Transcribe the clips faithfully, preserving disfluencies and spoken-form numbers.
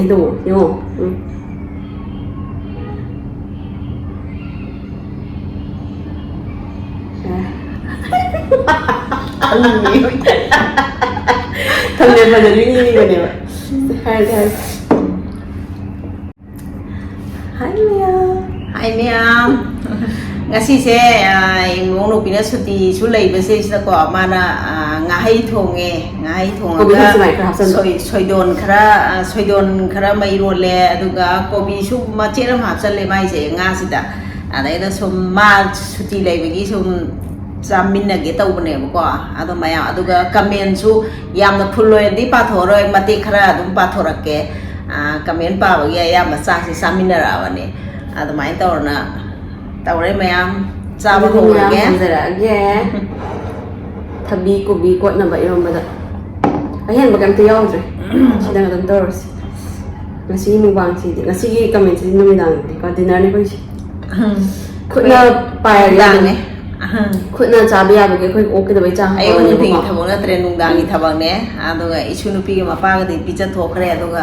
ꯍꯩꯗꯣꯛꯑꯣ, ꯌꯦꯡꯉꯣ꯫ ꯎꯝ꯫ ꯊꯝꯅꯦ ꯐꯖꯅ ꯌꯦꯡꯅꯤꯡꯕꯅꯦꯕ꯫ ꯍꯥꯏꯔꯁꯦ, ꯍꯥꯏꯔꯁꯦ꯫ ꯍꯥꯏ ꯃꯌꯥꯝ꯫ ꯍꯥꯏ ꯃꯌꯥꯝ꯫ ꯉꯁꯤꯁꯦ, ꯑ, ꯏꯃꯧ ꯅꯨꯄꯤꯅ ꯁꯨꯇꯤꯁꯨ ꯂꯩꯕꯁꯤꯗꯀꯣ, ꯃꯥꯅ, ꯑ, ꯉꯥꯍꯩ ꯊꯣꯡꯉꯦ꯫ ꯉꯥꯍꯩ ꯀꯣꯕꯤ ꯊꯣꯡꯉꯒ ꯈꯔ ꯆꯥꯏ, ꯈꯔ ꯍꯥꯞꯆꯜꯂꯣ꯫ ꯁꯣꯏ-, ꯁꯣꯏꯗꯣꯟ ꯈꯔ, ꯑ, ꯁꯣꯏꯗꯣꯟ ꯈꯔ ꯃꯩꯔꯣꯜꯂꯦ, ꯑꯗꯨꯒ ꯀꯣꯕꯤꯁꯨ ꯃꯆꯦꯠ ꯑꯃ ꯍꯥꯞꯆꯜꯂꯦ ꯃꯥꯏꯁꯦ, ꯉꯥꯁꯤꯗ꯫ ꯑꯗꯩꯗ ꯁꯨꯝ ꯃꯥ ꯁꯨꯇꯤ ꯂꯩꯕꯒꯤ ꯁꯨꯝ ꯆꯥꯃꯤꯟꯅꯒꯦ ꯇꯧꯕꯅꯦꯕꯀꯣ꯫ ꯑꯗꯣ ꯃꯌꯥꯝ, ꯑꯗꯨꯒ ꯀꯃꯦꯟꯁꯨ ꯌꯥꯝꯅ ꯐꯨꯜ ꯑꯣꯏꯅꯗꯤ ꯄꯥꯊꯣꯛꯑꯔꯣꯏ, ꯃꯇꯦꯛ ꯈꯔ ꯑꯗꯨꯝ ꯄꯥꯊꯣꯔꯛꯀꯦ꯫ ꯑ, ꯀꯃꯦꯟ ꯄꯥꯕꯒꯤ ꯑꯌꯥꯝꯕ ꯆꯥꯛꯁꯦ ꯆꯥꯃꯤꯟꯅꯔꯛꯑꯕꯅꯦ꯫ ꯑꯗꯨꯃꯥꯏꯅ ꯇꯧꯔꯅ ꯇꯧꯔꯦ ꯃꯌꯥꯝ꯫ ꯆꯥꯕ ꯑꯗꯨꯗꯤ ꯃꯌꯥꯝ ꯍꯧꯔꯒꯦ꯫ ꯍꯧꯖꯔꯛꯑꯒꯦ꯫ ꯊꯕꯤ ꯀꯣꯕꯤ ꯀꯣꯠꯅꯕ ꯏꯔꯣꯝꯕꯗ꯫ ꯑꯍꯦꯟꯕ ꯀꯩꯝꯇ ꯌꯥꯎꯗ꯭ꯔꯦ꯫ ꯁꯤꯗꯪ ꯑꯗꯨꯝ ꯇꯧꯔꯁꯤ꯫ ꯉꯁꯤꯒꯤ ꯃꯨꯛꯕꯥꯡꯁꯤꯗꯤ, ꯉꯁꯤꯒꯤ ꯀꯃꯦꯟꯁꯤꯗꯤ ꯅꯨꯃꯤꯗꯥꯡꯗꯤꯀꯣ, ꯗꯤꯟꯅꯔꯅꯤ ꯑꯩꯈꯣꯏꯁꯦ꯫ ꯎꯝ꯫ ꯈꯨꯠꯅ ꯄꯥꯏꯔꯗꯤ ꯅꯨꯃꯤꯗꯥꯡꯅꯦ꯫ ꯑꯗꯨꯝ, ꯑꯍꯝ꯫ ꯈꯨꯠꯅ ꯆꯥꯕ ꯌꯥꯕꯒꯤ ꯑꯩꯈꯣꯏ ꯑꯣꯛꯀꯗꯕꯩ ꯆꯥꯡ ꯑꯌꯨꯛ ꯅꯨꯡꯊꯤꯜꯒꯤ ꯍꯧꯔꯅꯦꯕꯀꯣ꯫ ꯊꯕꯛ ꯅꯠꯇ꯭ꯔꯦ, ꯅꯨꯡꯗꯥꯡꯒꯤ ꯎꯝ꯫ ꯊꯕꯛꯅꯦ꯫ ꯑꯗꯨꯒ ꯏꯁꯨ ꯅꯨꯄꯤꯒ ꯃꯄꯥꯒꯗꯤ ꯄꯤꯖꯊꯣꯛꯈ꯭ꯔꯦ꯫ ꯑꯗꯨꯒ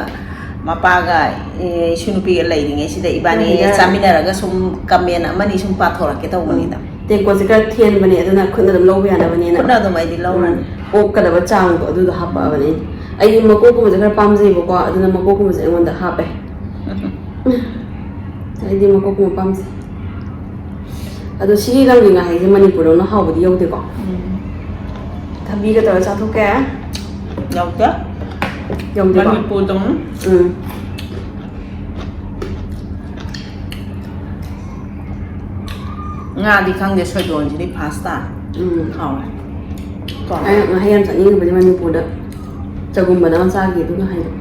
ꯃꯄꯥꯒ, ꯑꯦ, ꯏꯁꯨ ꯅꯨꯄꯤꯒ ꯂꯩꯔꯤꯉꯩꯁꯤꯗ ꯏꯕꯥꯅꯤ ꯍꯣꯏ, ꯍꯣꯏ꯫ ꯆꯥꯃꯤꯟꯅꯔꯒ ꯁꯨꯝ ꯀꯃꯦꯟ ꯑꯃꯅꯤ ꯁꯨꯝ ꯄꯥꯊꯣꯔꯛꯀꯦ ꯇꯧꯕꯅꯤꯗ꯫ ꯎꯝ꯫ ꯇꯦꯡꯀꯣꯠꯁꯦ ꯈꯔ ꯊꯦꯟꯕꯅꯦ, ꯑꯗꯨꯅ ꯈꯨꯠꯅ ꯑꯗꯨꯝ ꯂꯧꯕ ꯌꯥꯅꯕꯅꯦꯅ꯫ ꯈꯨꯠꯅ ꯑꯗꯨꯝ ꯑꯩꯗꯤ ꯂꯧꯔꯅꯤ꯫ ꯎꯝ꯫ ꯑꯣꯛꯀꯗꯕ ꯆꯥꯡꯗꯣ ꯑꯗꯨꯗꯣ ꯍꯥꯞꯄꯛꯑꯕꯅꯦ꯫ ꯑꯩꯗꯤ ꯃꯀꯣꯛꯀꯨꯝꯕꯁꯦ ꯈꯔ ꯄꯥꯝꯖꯩꯕꯀꯣ, ꯑꯗꯨꯅ ꯃꯀꯣꯛꯀꯨꯝꯕꯁꯦ ꯑꯩꯉꯣꯟꯗ ꯍꯥꯞꯄꯦ꯫ ꯑꯩꯗꯤ ꯃꯀꯣꯛꯀꯨꯝꯕ ꯄꯥꯝꯖꯩ꯫ ꯑꯗꯣ ꯁꯤꯒꯤ ꯂꯝꯒꯤ ꯉꯥꯍꯩꯁꯦ ꯃꯅꯤꯄꯨꯔꯗꯧꯅ ꯍꯥꯎꯕꯗꯤ ꯌꯧꯗꯦꯀꯣ꯫ ꯎꯝ꯫ ꯊꯕꯤꯒ ꯇꯧꯔ ꯆꯥꯊꯣꯛꯀꯦ꯫ ꯌꯧꯗꯦ꯫ ꯌꯧꯗꯦꯀꯣ? ꯃꯅꯤꯄꯨꯔꯗꯧꯅ꯫ ꯎꯝ꯫ ꯉꯥꯗꯤ ꯈꯪꯗꯦ, ꯁꯣꯏꯗꯣꯟꯁꯤꯗꯤ ꯐꯥꯁ ꯇꯥꯔꯦ꯫ ꯎꯝ꯫ ꯍꯥꯎꯔꯦ꯫ ꯀꯣ? ꯑꯩꯅ ꯉꯥꯍꯩ ꯌꯥꯝ ꯆꯥꯅꯤꯡꯉꯤꯕꯗꯤ ꯃꯅꯤꯄꯨꯔꯗ ꯆꯒꯨꯝꯕꯗ ꯑꯃ ꯆꯥꯈꯤ ꯑꯗꯨ ꯉꯥꯍꯩꯗꯣ꯫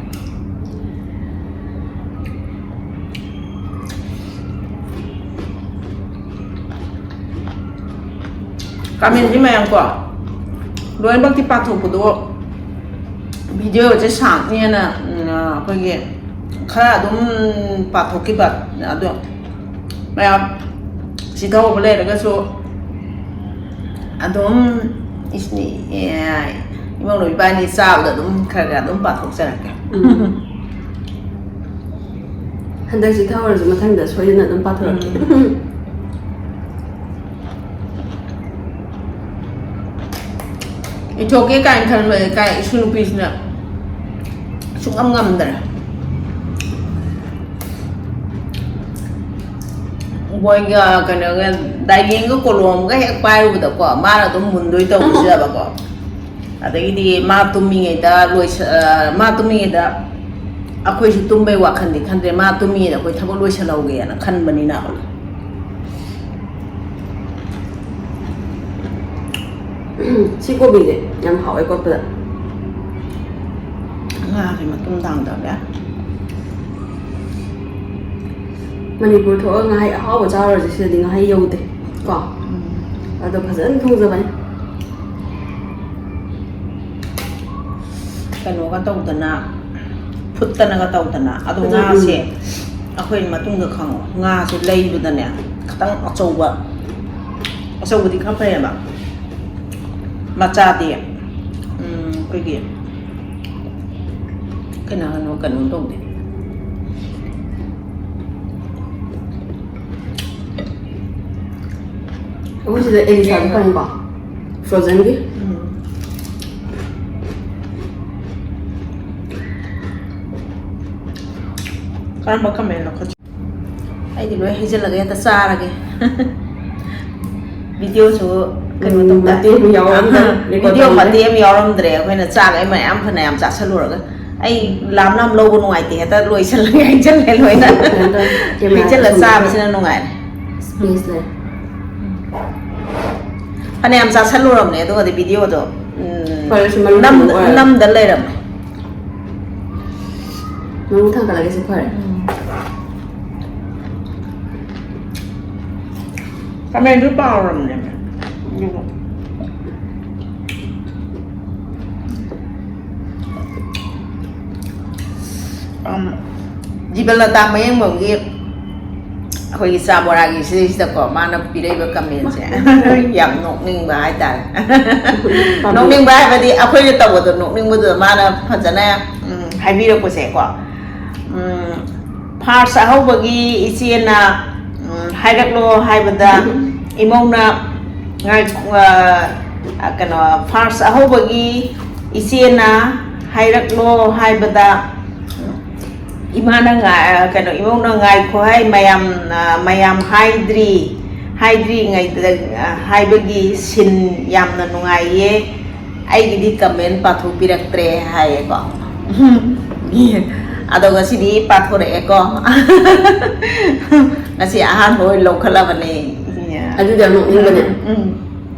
ꯀꯃꯦꯟꯁꯤ ꯃꯌꯥꯝ ꯀꯣ, ꯂꯣꯏꯅꯃꯛꯇꯤ ꯄꯥꯊꯣꯛꯄꯗꯣ ꯚꯤꯗꯤꯑꯣꯁꯦ ꯁꯥꯡꯅꯦꯅ, ꯎꯝ, ꯑꯩꯈꯣꯏꯒꯤ ꯈꯔ ꯑꯗꯨꯝ ꯄꯥꯊꯣꯛꯈꯤꯕ꯫ ꯑꯗꯣ ꯃꯌꯥꯝ ꯁꯤꯊꯍꯧꯕ ꯂꯩꯔꯒꯁꯨ ꯑꯗꯨꯝ ꯏꯁ-, ꯑꯦ, ꯏꯃꯧ ꯏꯕꯥꯅꯤ ꯆꯥꯕꯗ ꯑꯗꯨꯝ ꯈꯔ ꯈꯔ ꯑꯗꯨꯝ ꯄꯥꯊꯣꯛꯆꯔꯛꯀꯦ꯫ ꯎꯝ꯫ ꯍꯟꯗꯛꯁꯤ ꯊꯛꯑꯔꯁꯨ ꯃꯊꯪꯗ ꯁꯣꯏꯗꯅ ꯑꯗꯨꯝ ꯄꯥꯊꯣꯔꯛꯀꯦ꯫ ꯏꯊꯣꯛꯀꯦ ꯀꯥꯏꯅ ꯈꯟꯕꯁꯦ ꯀꯥꯏ ꯏꯁꯨ ꯅꯨꯄꯤꯁꯤꯅ ꯁꯨꯡꯉꯝ ꯉꯝꯗ꯭ꯔꯦ꯫ ꯃꯣꯏꯒ ꯀꯩꯅꯣꯒ ꯗꯥꯏꯔꯦꯡꯒ ꯀꯣꯂꯣꯝꯒ ꯍꯦꯛ ꯄꯥꯏꯔꯨꯕꯗꯀꯣ, ꯃꯥꯅ ꯑꯗꯨꯝ ꯃꯨꯟꯗꯣꯏ ꯇꯧꯕꯁꯨ ꯌꯥꯕꯀꯣ꯫ ꯑꯗꯒꯤꯗꯤ ꯃꯥ ꯇꯨꯝꯃꯤꯉꯩꯗ ꯂꯣꯏꯁ-, ꯑ, ꯃꯥ ꯇꯨꯝꯃꯤꯉꯩꯗ ꯑꯩꯈꯣꯏꯁꯨ ꯇꯨꯝꯕꯩ ꯋꯥꯈꯜꯗꯤ ꯈꯟꯗ꯭ꯔꯦ꯫ ꯃꯥ ꯇꯨꯝꯃꯤꯉꯩꯗ ꯑꯩꯈꯣꯏ ꯊꯕꯛ ꯂꯣꯏꯁꯤꯜꯍꯧꯒꯦꯅ ꯈꯟꯕꯅꯤꯅ꯫ ꯁꯤ ꯀꯣꯕꯤꯁꯦ ꯌꯥꯝ ꯍꯥꯎꯋꯦ ꯀꯣꯠꯄꯗ꯫ ꯉꯥꯁꯦ ꯃꯇꯨꯝ ꯇꯥꯡꯗꯕ ꯌꯥꯏ꯫ ꯃꯅꯤꯄꯨꯔ ꯊꯣꯛꯑꯒ ꯉꯥꯍꯩ ꯑꯍꯥꯎꯕ ꯆꯥꯔꯨꯔꯁꯦ꯫ ꯁꯤꯗꯗꯤ ꯉꯥꯍꯩ ꯌꯧꯗꯦ ꯀꯣ꯫ ꯎꯝ꯫ ꯑꯗꯣ ꯐꯖꯅ ꯊꯣꯡꯖꯕꯅꯤ꯫ ꯀꯩꯅꯣꯒ ꯇꯧꯗꯅ, ꯐꯨꯠꯇꯅꯒ ꯇꯧꯗꯅ꯫ ꯑꯗꯣ ꯎꯝ, ꯎꯝ꯫ ꯉꯥꯁꯦ ꯑꯩꯈꯣꯏ ꯃꯇꯨꯡꯗ ꯈꯪꯉꯣ, ꯉꯥꯁꯦ ꯂꯩꯕꯗꯅꯦ ꯈꯤꯇꯪ ꯑꯆꯧꯕ, ꯑꯆꯧꯕꯗꯤ ꯈꯔ ꯐꯩꯌꯦꯕ, ꯃꯆꯥꯗꯤ, ꯎꯝ, ꯑꯩꯈꯣꯏꯒꯤ ꯀꯩꯅꯣ, ꯀꯩꯅꯣ, ꯀꯩꯅꯣ ꯇꯧꯗꯦ꯫ ꯑꯩꯈꯣꯏ ꯁꯤꯗ ꯑꯦꯂꯤꯁꯥꯗꯣ ꯐꯪꯉꯤꯀꯣ? Frozenꯒꯤ? ꯎꯝ꯫ ꯀꯔꯝꯕ ꯀꯃꯦꯟꯅꯣ ꯈꯨꯠ-, ꯑꯩꯗꯤ ꯂꯣꯏ ꯍꯩꯖꯤꯜꯂꯒ ꯍꯦꯛꯇ ꯆꯥꯔꯒꯦ꯫ ꯚꯤꯗꯤꯑꯣꯁꯨ ꯀꯩꯅꯣ ꯎꯝ, ꯇꯧꯗ-, ꯃꯇꯦꯛ ꯑꯃ ꯌꯥꯎꯔꯝꯗ꯭ꯔꯦ, ꯑꯥ, record ꯚꯤꯗꯤꯑꯣ ꯇꯧꯗ꯭ꯔꯦ꯫ ꯃꯇꯦꯛ ꯑꯃ ꯌꯥꯎꯔꯝꯗ꯭ꯔꯦ꯫ ꯑꯩꯈꯣꯏꯅ ꯆꯥꯛ ꯑꯩ ꯃꯌꯥꯝ ꯐꯅꯌꯥꯝ ꯆꯥꯁꯜꯂꯨꯔꯒ꯫ ꯑꯩ ꯂꯥꯝ ꯂꯥꯝ ꯂꯧꯕ ꯅꯨꯡꯉꯥꯏꯇꯦ, ꯍꯦꯛꯇ ꯂꯣꯏꯁꯤꯜꯂꯒ ꯍꯩꯖꯤꯜꯂꯦ ꯂꯣꯏꯅ꯫ ꯀꯩꯅꯣ ꯇꯧꯔꯦ, camera ꯍꯩꯖꯤꯜꯂ ꯁꯨꯝ ꯆꯥꯕꯁꯤꯅ ꯅꯨꯡꯉꯥꯏꯔꯦ꯫ Space ꯂꯩ꯫ ꯐꯅꯌꯥꯝ ꯆꯥꯁꯜꯂꯨꯔꯕꯅꯦ, ꯑꯗꯨꯒꯗꯤ ꯚꯤꯗꯤꯑꯣꯗꯣ, ꯎꯝ, ꯐꯔꯦ, ꯁꯤ ꯃꯔꯨ ꯅꯝꯗ-, ꯑꯣꯏꯔꯦ꯫ ꯅꯝꯗ ꯂꯩꯔꯝꯃꯦ꯫ ꯃꯔꯨ ꯊꯥꯡꯒꯠꯂꯒꯦ, ꯁꯤ ꯐꯔꯦ꯫ ꯎꯝ꯫ ꯀꯃꯦꯟꯁꯨ ꯄꯥꯎꯔꯕꯅꯦ꯫ ꯑꯗꯨꯒ ꯑꯝ, ꯖꯤꯕꯟꯂꯇꯥ ꯃꯌꯦꯡꯕꯝꯒꯤ ꯑꯩꯈꯣꯏꯒꯤ ꯆꯥ ꯕꯣꯔꯥꯒꯤ ꯁꯤꯗꯩꯁꯤꯗꯀꯣ, ꯃꯥꯅ ꯄꯤꯔꯛꯏꯕ ꯀꯃꯦꯟꯁꯦ ꯌꯥꯝ ꯅꯣꯛꯅꯤꯡꯕ ꯍꯥꯏꯇꯥꯔꯦ꯫ ꯄꯥꯝꯃꯤ꯫ ꯅꯣꯛꯅꯤꯡꯕ ꯍꯥꯏꯕꯗꯤ ꯑꯩꯈꯣꯏꯅ ꯇꯧꯕꯗꯣ ꯅꯣꯛꯅꯤꯡꯕꯗꯨꯗ ꯃꯥꯅ ꯐꯖꯅ, ꯎꯝ, ꯍꯥꯏꯕꯤꯔꯛꯄꯁꯦꯀꯣ꯫ ꯎꯝ, ꯐꯥꯔꯁ ꯑꯍꯧꯕꯒꯤ ꯏꯆꯦꯅ, ꯎꯝ, ꯍꯥꯏꯔꯛꯂꯣ ꯍꯥꯏꯕꯗ, ꯏꯃꯧꯅ ꯉꯥꯏ-, ꯑ, ꯀꯩꯅꯣ, ꯐꯥꯔꯁ ꯑꯍꯧꯕꯒꯤ ꯏꯆꯦꯅ ꯍꯥꯏꯔꯛꯂꯣ ꯍꯥꯏꯕꯗ, ꯏꯃꯥꯅ ꯉꯥꯏ-, ꯀꯩꯅꯣ, ꯏꯃꯧꯅ ꯉꯥꯏꯈꯣ ꯍꯥꯏ, ꯃꯌꯥꯝ, ꯑ, ꯃꯌꯥꯝ ꯍꯥꯏꯗ꯭ꯔꯤ, ꯍꯥꯏꯗ꯭ꯔꯤꯉꯩꯗ, ꯑ, ꯍꯥꯏꯕꯒꯤ ꯁꯤꯟ ꯌꯥꯝꯅ ꯅꯨꯡꯉꯥꯏꯌꯦ꯫ ꯑꯩꯒꯤꯗꯤ ꯀꯃꯦꯟ ꯄꯥꯊꯣꯛꯄꯤꯔꯛꯇ꯭ꯔꯦ ꯍꯥꯏꯌꯦꯀꯣ꯫ ꯑꯗꯣ ꯉꯁꯤꯗꯤ ꯄꯥꯊꯣꯔꯛꯑꯦꯀꯣ꯫ ꯉꯁꯤ ꯑꯍꯥꯟꯕ ꯑꯣꯏꯅ ꯂꯧꯈꯠꯂꯕꯅꯦ꯫ ꯑꯗꯨꯗꯤ ꯌꯥꯝ ꯅꯣꯛꯅꯤꯡꯕꯅꯦ꯫ ꯎꯝ꯫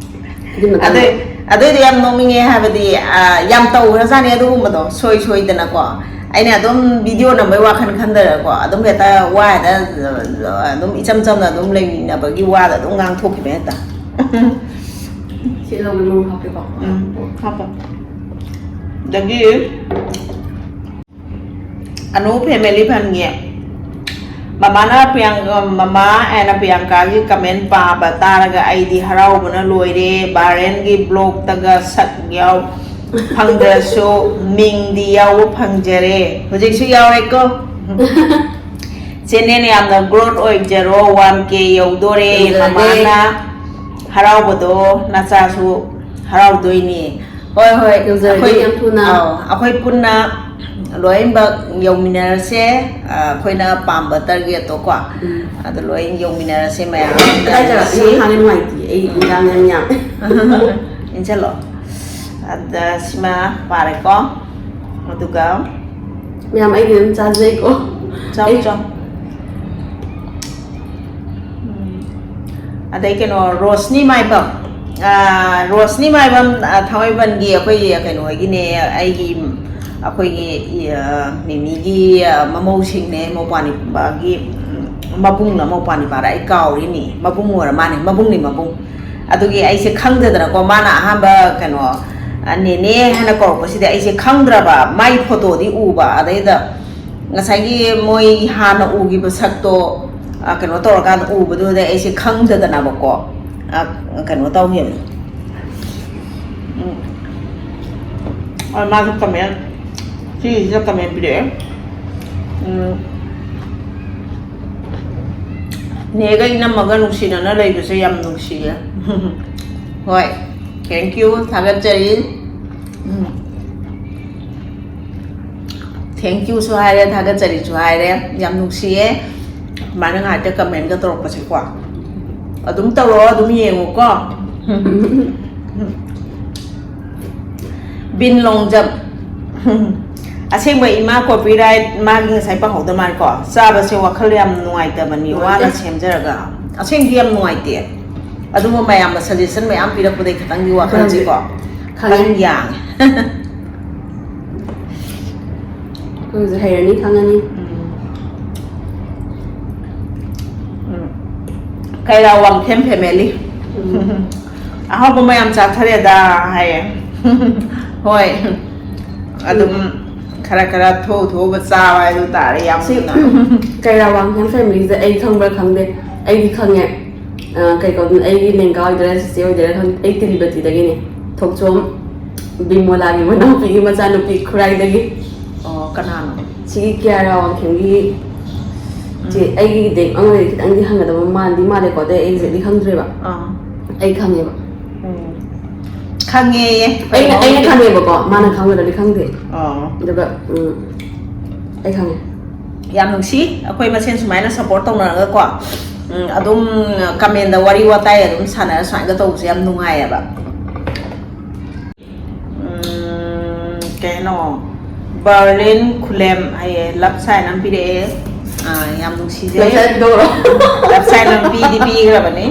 ꯑꯗꯨ ꯃꯇꯥꯡꯗ ꯑꯗꯨꯏ-, ꯑꯗꯨꯏꯗꯤ ꯌꯥꯝ ꯅꯣꯛꯅꯤꯡꯉꯦ ꯍꯥꯏꯕꯗꯤ, ꯑ, ꯌꯥꯝ ꯇꯧꯈ꯭ꯔꯖꯥꯠꯅꯤ ꯑꯗꯨꯒꯨꯝꯕꯗꯣ, ꯁꯣꯏ ꯁꯣꯏꯗꯅꯀꯣ꯫ ꯑꯩꯅ ꯑꯗꯨꯝ ꯚꯤꯗꯤꯑꯣ ꯅꯝꯕꯩ ꯋꯥꯈꯜ ꯈꯟꯊꯔꯒꯀꯣ, ꯑꯗꯨꯝ ꯍꯦꯛꯇ ꯋꯥ ꯍꯦꯛꯇ, ꯑꯗꯨꯝ ꯏꯆꯝ ꯆꯝꯅ ꯑꯗꯨꯝ ꯂꯩꯃꯤꯟꯅꯕꯒꯤ ꯋꯥꯗ ꯑꯗꯨꯝ ꯉꯥꯡꯊꯣꯛꯈꯤꯕ ꯍꯦꯛꯇ꯫ ꯁꯤ ꯂꯧꯒꯦ, ꯃꯔꯨ ꯍꯥꯞꯀꯦꯀꯣ꯫ ꯎꯝ, ꯍꯥꯞꯄꯣ꯫ ꯑꯗꯒꯤ ꯑꯅꯨ ꯐꯦꯃꯤꯂꯤ ꯐꯟꯒꯤ ꯃꯃꯥꯅ ꯄ꯭ꯔꯤꯌꯥꯡ-, ꯃꯃꯥ ꯑꯦꯟ ꯄ꯭ꯔꯤꯌꯥꯡꯀꯥꯒꯤ ꯀꯃꯦꯟ ꯄꯥꯕ ꯇꯥꯔꯒ ꯑꯩꯗꯤ ꯍꯔꯥꯎꯕꯅ ꯂꯣꯏꯔꯦ꯫ ꯕꯥꯔꯦꯟꯒꯤ ꯕ꯭ꯂꯣꯛꯇꯒ ꯁꯛ ꯌꯥꯎ ꯐꯪꯗ꯭ꯔꯁꯨ ꯃꯤꯡꯗꯤ ꯌꯥꯎꯕ ꯐꯪꯖꯔꯦ꯫ ꯍꯧꯖꯤꯛꯁꯨ ꯌꯥꯎꯔꯦꯀꯣ꯫ ꯆꯦꯅꯦꯜ ꯌꯥꯝꯅ ꯒ꯭ꯔꯣꯠ ꯑꯣꯏꯖꯔꯣ, ꯋꯥꯟ ꯀꯦ ꯌꯧꯗꯣꯔꯦ꯫ ꯌꯧꯖꯔꯒꯦ꯫ ꯃꯃꯥꯅ ꯍꯔꯥꯎꯕꯗꯣ ꯅꯆꯥꯁꯨ ꯍꯔꯥꯎꯗꯣꯏꯅꯤ꯫ ꯍꯣꯏ, ꯍꯣꯏ, ꯌꯧꯖꯔꯒꯦ ꯑꯩꯈꯣꯏ, ꯌꯥꯝ ꯊꯨꯅ꯫ ꯑꯥꯎ, ꯑꯩꯈꯣꯏ ꯄꯨꯟꯅ ꯂꯣꯏꯅꯃꯛ ꯌꯧꯃꯤꯟꯅꯔꯁꯦ꯫ ꯑ, ꯑꯩꯈꯣꯏꯅ ꯄꯥꯝꯕ ꯇꯥꯔꯒꯦꯠꯇꯣ ꯀꯣ꯫ ꯎꯝ꯫ ꯑꯗꯨ ꯂꯣꯏ ꯌꯧꯃꯤꯟꯅꯔꯁꯦ ꯃꯌꯥꯝ꯫ ꯀꯗꯥꯏ ꯆꯠꯂ? ꯌꯧꯁꯤ꯫ ꯏꯟꯁꯥꯡ ꯍꯥꯟꯅ ꯅꯨꯡꯉꯥꯏꯇꯦ꯫ ꯑꯩ ꯏꯟꯁꯥꯡ ꯌꯥꯝ ꯌꯥꯝꯃꯦ꯫ ꯏꯟꯁꯤꯜꯂꯣ꯫ ꯑꯗ ꯁꯤꯃ ꯄꯥꯔꯦꯀꯣ꯫ ꯑꯗꯨꯒ ꯃꯌꯥꯝ ꯑꯩꯒꯤ ꯑꯗꯨꯝ ꯆꯥꯖꯩꯀꯣ꯫ ꯆꯥꯎ, ꯑꯩ ꯆꯥꯎ꯫ ꯎꯝ꯫ ꯑꯗꯩ ꯀꯩꯅꯣ, ꯔꯣꯁꯅꯤ ꯃꯥꯏꯕꯝ꯫ ꯑꯥ, ꯔꯣꯁꯅꯤ ꯃꯥꯏꯕꯝ, ꯑꯥ, ꯊꯥꯡꯃꯩꯕꯟꯒꯤ ꯑꯩꯈꯣꯏꯒꯤ ꯀꯩꯅꯣ ꯍꯣꯏꯒꯤꯅꯦ, ꯑꯩꯒꯤ, ꯑꯩꯈꯣꯏꯒꯤ, ꯑꯥ, ꯃꯤꯃꯤꯒꯤ, ꯑꯥ, ꯃꯃꯧꯁꯤꯡꯅꯦ, ꯃꯧꯄ꯭ꯋꯥꯅꯤꯄꯥꯒꯤ, ꯎꯝ, ꯃꯕꯨꯡꯂ ꯃꯧꯄ꯭ꯋꯥꯅꯤꯄꯥꯔ ꯑꯩ ꯀꯥꯎꯔꯤꯅꯤ, ꯃꯕꯨꯡ ꯑꯣꯏꯔ ꯃꯥꯅꯦ, ꯃꯕꯨꯡꯅꯤ, ꯃꯕꯨꯡ꯫ ꯑꯗꯨꯒꯤ ꯑꯩꯁꯦ ꯈꯪꯗꯗꯅꯀꯣ, ꯃꯥꯅ ꯑꯍꯥꯟꯕ ꯀꯩꯅꯣ, ꯑ, ꯅꯦꯅꯦ ꯍꯥꯏꯅ ꯀꯧꯔꯛꯄꯁꯤꯗ ꯑꯩꯁꯦ ꯈꯪꯗ꯭ꯔꯕ, ꯃꯥꯏ ꯐꯣꯇꯣꯗꯤ ꯎꯕ, ꯑꯗꯩꯗ ꯉꯁꯥꯏꯒꯤ ꯃꯣꯏ ꯍꯥꯟꯅ ꯎꯈꯤꯕ ꯁꯛꯇꯣ, ꯑ, ꯀꯩꯅꯣ ꯇꯧꯔꯀꯥꯟꯗ ꯎꯕꯗꯨꯗ ꯑꯩꯁꯦ ꯈꯪꯗꯗꯅꯕꯀꯣ, ꯑ, ꯀꯩꯅꯣ ꯇꯧꯈꯤꯕꯅꯤ꯫ ꯎꯝ꯫ ꯑ, ꯃꯥꯁꯨ ꯀꯃꯦꯟ, ꯁꯤꯒꯤꯁꯤꯗ ꯀꯃꯦꯟ ꯄꯤꯔꯛꯑꯦ꯫ ꯎꯝ꯫ ꯅꯦꯒ ꯏꯅꯝꯃꯒ ꯅꯨꯡꯁꯤꯅꯅ ꯂꯩꯕꯁꯦ ꯌꯥꯝ ꯅꯨꯡꯁꯤꯌꯦ꯫ ꯍꯣꯏ, thank you, ꯊꯥꯒꯠꯆꯔꯤ꯫ ꯎꯝ꯫ Thank youꯁꯨ ꯍꯥꯏꯔꯦ, ꯊꯥꯒꯠꯆꯔꯤꯁꯨ ꯍꯥꯏꯔꯦ꯫ ꯌꯥꯝ ꯅꯨꯡꯁꯤꯌꯦ ꯑꯗꯨꯃꯥꯏꯅ ꯉꯥꯏꯍꯥꯛꯇ commentꯒ ꯇꯧꯔꯛꯄꯁꯦꯀꯣ꯫ ꯑꯗꯨꯝ ꯇꯧꯔꯛꯑꯣ, ꯑꯗꯨꯝ ꯌꯦꯡꯉꯨꯀꯣ꯫ ꯕꯤꯟ ꯂꯣꯡꯖꯝ꯫ ꯑꯁꯦꯡꯕ ꯏꯃꯥ copyright ꯃꯥꯒꯤ ꯉꯁꯥꯏ ꯄꯪꯍꯧꯗ ꯃꯥꯜꯂꯦꯀꯣ꯫ ꯆꯥꯕꯁꯦ ꯋꯥꯈꯜ ꯌꯥꯝ ꯅꯨꯡꯉꯥꯏꯇꯕꯅꯤ, ꯅꯨꯡꯉꯥꯏꯇꯦ꯫ ꯋꯥꯅ ꯁꯦꯝꯖꯔꯒ꯫ ꯑꯁꯦꯡꯗꯤ ꯌꯥꯝ ꯅꯨꯡꯉꯥꯏꯇꯦ꯫ ꯑꯗꯨꯕꯨ ꯃꯌꯥꯝꯅ suggestion ꯃꯌꯥꯝ ꯄꯤꯔꯛꯄꯗꯩ ꯈꯤꯇꯪꯗꯤ ꯋꯥꯈꯜꯁꯦꯀꯣ꯫ ꯈꯪꯉꯦ꯫ ꯈꯤꯇꯪ ꯌꯥꯡꯉꯦ꯫ ꯑꯩꯈꯣꯏ ꯍꯧꯖꯤꯛ ꯍꯩꯔꯅꯤ, ꯈꯪꯉꯅꯤ꯫ ꯎꯝ꯫ ꯎꯝ꯫ ꯀꯩꯔꯥ ꯋꯥꯡꯈꯦꯝ family꯫ ꯎꯝ꯫ ꯑꯍꯥꯎꯕ ꯃꯌꯥꯝ ꯆꯥꯊꯔꯦꯗ ꯍꯥꯏꯌꯦ꯫ ꯍꯣꯏ꯫ ꯑꯗꯨꯝ ꯎꯝ꯫ ꯈꯔ ꯈꯔ ꯊꯣꯛ ꯊꯣꯛꯑꯒ ꯆꯥꯕ ꯍꯥꯏꯗꯨ ꯇꯥꯔꯦ ꯁꯤ ꯌꯥꯝꯅ꯫ ꯀꯩꯔꯥ ꯋꯥꯡꯈꯦꯝ familyꯁꯦ ꯑꯩ ꯈꯪꯕ꯭ꯔꯥ ꯈꯪꯗꯦ? ꯑꯩꯗꯤ ꯈꯪꯉꯦ꯫ ꯑ, ꯀꯩ ꯀꯧꯗꯣꯏꯅꯣ? ꯑꯩꯒꯤ ꯂꯦꯡꯒꯥ ꯑꯣꯏꯗꯣꯏꯔꯥ, ꯆꯤꯆꯦ ꯑꯣꯏꯗꯣꯏꯔꯥ ꯈꯪꯗꯦ꯫ ꯑꯩ ꯇꯤꯔꯨꯄꯇꯤꯗꯒꯤꯅꯦ꯫ ꯊꯣꯛꯆꯣꯝ ꯕꯤꯃꯣꯂꯥꯒꯤ ꯃꯅꯥꯎꯄꯤꯒꯤ ꯃꯆꯥꯅꯨꯄꯤ ꯈꯨꯔꯥꯏꯗꯒꯤ꯫ ꯑꯣ, ꯀꯅꯥꯅꯣ? ꯁꯤꯒꯤ ꯀꯤꯌꯥꯔꯥ ꯋꯥꯡꯈꯦꯝꯒꯤ ꯆꯦ, ꯎꯝ꯫ ꯑꯩꯒꯤꯗꯤ ꯑꯉꯥꯡꯗꯩ ꯈꯤꯇꯪꯗꯤ ꯍꯪꯒꯗꯕ ꯃꯥꯟꯗꯤ ꯃꯥꯜꯂꯦꯀꯣ, ꯑꯗꯩ ꯑꯩ exactly ꯈꯪꯗ꯭ꯔꯦꯕ꯫ ꯑꯥ꯫ ꯑꯩ ꯈꯪꯉꯦꯕ꯫ ꯎꯝ꯫ ꯈꯪꯉꯦꯌꯦ꯫ ꯑꯩꯅ, ꯑꯩꯅ ꯈꯪꯉꯦꯕꯀꯣ, ꯃꯥꯅ ꯎꯝ꯫ ꯈꯪꯒꯗ꯭ꯔꯗꯤ ꯈꯪꯗꯦ꯫ ꯑꯣ꯫ ꯑꯗꯨꯒ, ꯎꯝ, ꯑꯩ ꯈꯪꯉꯦ꯫ ꯌꯥꯝ ꯅꯨꯡꯁꯤ, ꯑꯩꯈꯣꯏ ꯃꯁꯦꯟ ꯁꯨꯃꯥꯏꯅ support ꯇꯧꯅꯔꯒꯀꯣ꯫ ꯎꯝ, ꯑꯗꯨꯝ commentꯗ ꯋꯥꯔꯤ ꯋꯥꯇꯥꯏ ꯑꯗꯨꯝ ꯁꯥꯟꯅꯔ ꯁꯨꯃꯥꯏꯅ ꯇꯧꯕꯁꯦ ꯌꯥꯝ ꯅꯨꯡꯉꯥꯏꯌꯦꯕ꯫ ꯎꯝ, ꯀꯩꯅꯣ, ꯕꯔꯂꯤꯟ ꯈꯨꯂꯦꯝ ꯍꯥꯏꯌꯦ, love sign ꯑꯃ ꯄꯤꯔꯛꯑꯦ꯫ ꯑꯥ, ꯌꯥꯝ ꯅꯨꯡꯁꯤꯖꯩ꯫ Love sign ꯄꯤꯔꯛꯑꯣ꯫ Love sign ꯑꯃ ꯄꯤꯗꯤ ꯄꯤꯈ꯭ꯔꯕꯅꯤ꯫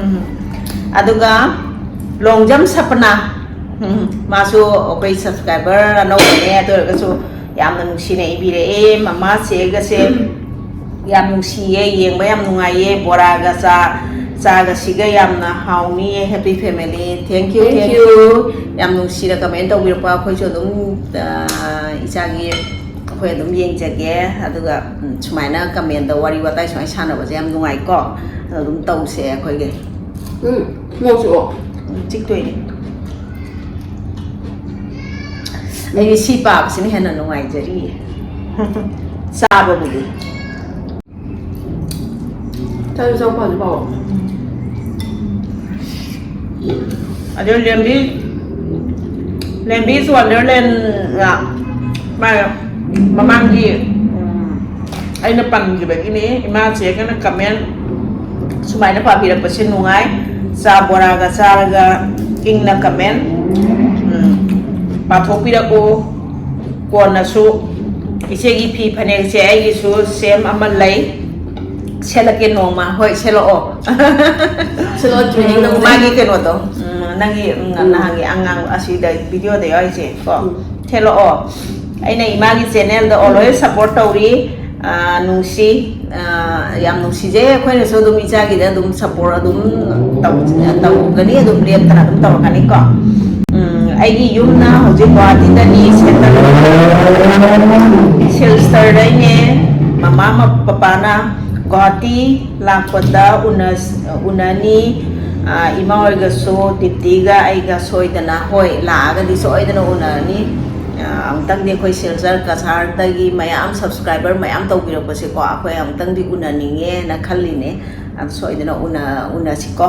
ꯎꯝ꯫ ꯑꯗꯨꯒ ꯂꯣꯡꯖꯝ ꯁꯄꯅꯥ, ꯎꯝ, ꯃꯥꯁꯨ ꯑꯩꯈꯣꯏ subscriber ꯑꯅꯧꯕꯅꯦ, ꯑꯗꯨ ꯑꯣꯏꯔꯒꯁꯨ ꯌꯥꯝꯅ ꯅꯨꯡꯁꯤꯅ ꯏꯕꯤꯔꯛꯑꯦ꯫ ꯃꯃꯥ ꯆꯦꯒꯁꯦ ꯌꯥꯝ ꯅꯨꯡꯁꯤꯌꯦ, ꯌꯦꯡꯕ ꯌꯥꯝ ꯅꯨꯡꯉꯥꯏꯌꯦ, ꯕꯣꯔꯥꯒ ꯆꯥ, ꯆꯥꯒꯁꯤꯒ ꯌꯥꯝꯅ ꯍꯥꯎꯅꯤꯌꯦ꯫ Happy family, thank you, thank you꯫ Thank you꯫ ꯌꯥꯝ ꯅꯨꯡꯁꯤꯅ comment ꯇꯧꯕꯤꯔꯛꯄ, ꯑꯩꯈꯣꯏꯁꯨ ꯑꯗꯨꯝ, ꯑ, ꯏꯆꯥꯒꯤ, ꯑꯩꯈꯣꯏ ꯑꯗꯨꯝ ꯌꯦꯡꯖꯒꯦ꯫ ꯑꯗꯨꯒ, ꯎꯝ, ꯁꯨꯃꯥꯏꯅ commentꯗ ꯋꯥꯔꯤ ꯋꯥꯇꯥꯏ ꯁꯨꯃꯥꯏꯅ ꯁꯥꯟꯅꯕꯁꯦ ꯌꯥꯝ ꯅꯨꯡꯉꯥꯏꯀꯣ꯫ ꯑꯗꯨꯝ ꯇꯧꯁꯦ ꯑꯩꯈꯣꯏꯒꯤ꯫ ꯎꯝ, ꯃꯣꯔꯣꯛꯁꯨ ꯑꯣ꯫ ꯎꯝ, ꯆꯤꯛꯇꯣꯏꯅꯦ꯫ ꯑꯩꯗꯤ ꯁꯤ ꯄꯥꯕꯁꯤꯅ ꯍꯦꯟꯅ ꯅꯨꯡꯉꯥꯏꯖꯔꯤꯌꯦ꯫ ꯆꯥꯕꯕꯨꯗꯤ꯫ ꯆꯥꯎ ꯆꯥꯎ ꯄꯥꯎ ꯄꯥꯎ꯫ ꯑꯗꯨ ꯂꯦꯝꯕꯤ, ꯂꯦꯝꯕꯤꯁ ꯋꯥꯟꯗꯔꯂꯦꯟ ꯃꯥ ꯃꯃꯥꯡꯒꯤ, ꯎꯝ, ꯑꯩꯅ ꯄꯟꯈꯤꯕꯒꯤꯅꯤ꯫ ꯏꯃꯥ ꯆꯦꯒꯅ ꯀꯃꯦꯟ ꯁꯨꯃꯥꯏꯅ ꯄꯥꯕꯤꯔꯛꯄꯁꯦ ꯅꯨꯡꯉꯥꯏ꯫ ꯆꯥ ꯕꯣꯔꯥꯒ ꯆꯥꯔꯒ ꯏꯪꯅ ꯀꯃꯦꯟ, ꯎꯝ, ꯄꯥꯊꯣꯛꯄꯤꯔꯛꯎ꯫ ꯀꯣꯟꯅꯁꯨ ꯏꯆꯦꯒꯤ ꯐꯤ ꯐꯅꯦꯛꯁꯦ ꯑꯩꯒꯤꯁꯨ ꯁꯦꯝ ꯑꯃ ꯂꯩ꯫ ꯁꯦꯠꯂꯛꯀꯦ ꯅꯣꯡꯃ꯫ ꯍꯣꯏ, ꯁꯦꯠꯂꯛꯑꯣ꯫ ꯁꯦꯠꯂꯛꯑꯣ, training ꯇꯧꯕ꯫ ꯃꯥꯒꯤ ꯀꯩꯅꯣꯗꯣ, ꯎꯝ, ꯅꯪꯒꯤ, ꯎꯝ, ꯎꯝ꯫ ꯅꯍꯥꯟꯒꯤ ꯑꯉꯥꯡ ꯑꯁꯤꯗ video ꯗ ꯌꯥꯎꯔꯤꯁꯦ ꯀꯣ꯫ ꯎꯝ꯫ ꯁꯦꯠꯂꯛꯑꯣ꯫ ꯑꯩꯅ ꯏꯃꯥꯒꯤ channel ꯗ always support ꯇꯧꯔꯤ꯫ ꯑꯥ, ꯅꯨꯡꯁꯤ, ꯑꯥ, ꯌꯥꯝ ꯅꯨꯡꯁꯤꯖꯩ꯫ ꯑꯩꯈꯣꯏꯅꯁꯨ ꯑꯗꯨꯝ ꯏꯆꯥꯒꯤꯗ ꯑꯗꯨꯝ support ꯑꯗꯨꯝ ꯇꯧ-, ꯇꯧꯒꯅꯤ, ꯑꯗꯨꯝ ꯂꯦꯞꯇꯅ ꯑꯗꯨꯝ ꯇꯧꯔꯛꯀꯅꯤꯀꯣ꯫ ꯎꯝ, ꯑꯩꯒꯤ ꯌꯨꯝꯅ ꯍꯧꯖꯤꯛ ꯒꯨꯋꯥꯍꯥꯇꯤꯗꯅꯤ, ꯁꯦꯟꯇꯔ ꯁꯤꯜꯆꯔꯗꯩꯅꯦ꯫ ꯃꯃꯥ ꯃ-, ꯄꯄꯥꯅ ꯒꯨꯋꯥꯍꯥꯇꯤ ꯂꯥꯛꯄꯗ ꯎꯅ-, ꯎꯅꯅꯤ꯫ ꯑꯥ, ꯏꯃꯥ ꯍꯣꯏꯒꯁꯨ ꯗꯤꯞꯇꯤꯒ ꯑꯩꯒ ꯁꯣꯏꯗꯅ, ꯍꯣꯏ, ꯂꯥꯛꯑꯒꯗꯤ ꯁꯣꯏꯗꯅ ꯎꯅꯔꯅꯤ꯫ ꯑꯥ, ꯑꯃꯨꯛꯇꯪꯗꯤ ꯑꯩꯈꯣꯏ ꯁꯤꯜꯆꯔ ꯀꯁꯥꯔꯗꯒꯤ ꯃꯌꯥꯝ subscriber ꯃꯌꯥꯝ ꯇꯧꯕꯤꯔꯛꯄꯁꯦꯀꯣ, ꯑꯩꯈꯣꯏ ꯑꯃꯨꯛꯇꯪꯗꯤ ꯎꯅꯅꯤꯡꯉꯦꯅ ꯈꯜꯂꯤꯅꯦ꯫ ꯑꯗꯨ ꯁꯣꯏꯗꯅ ꯎꯅ-, ꯎꯅꯁꯤꯀꯣ꯫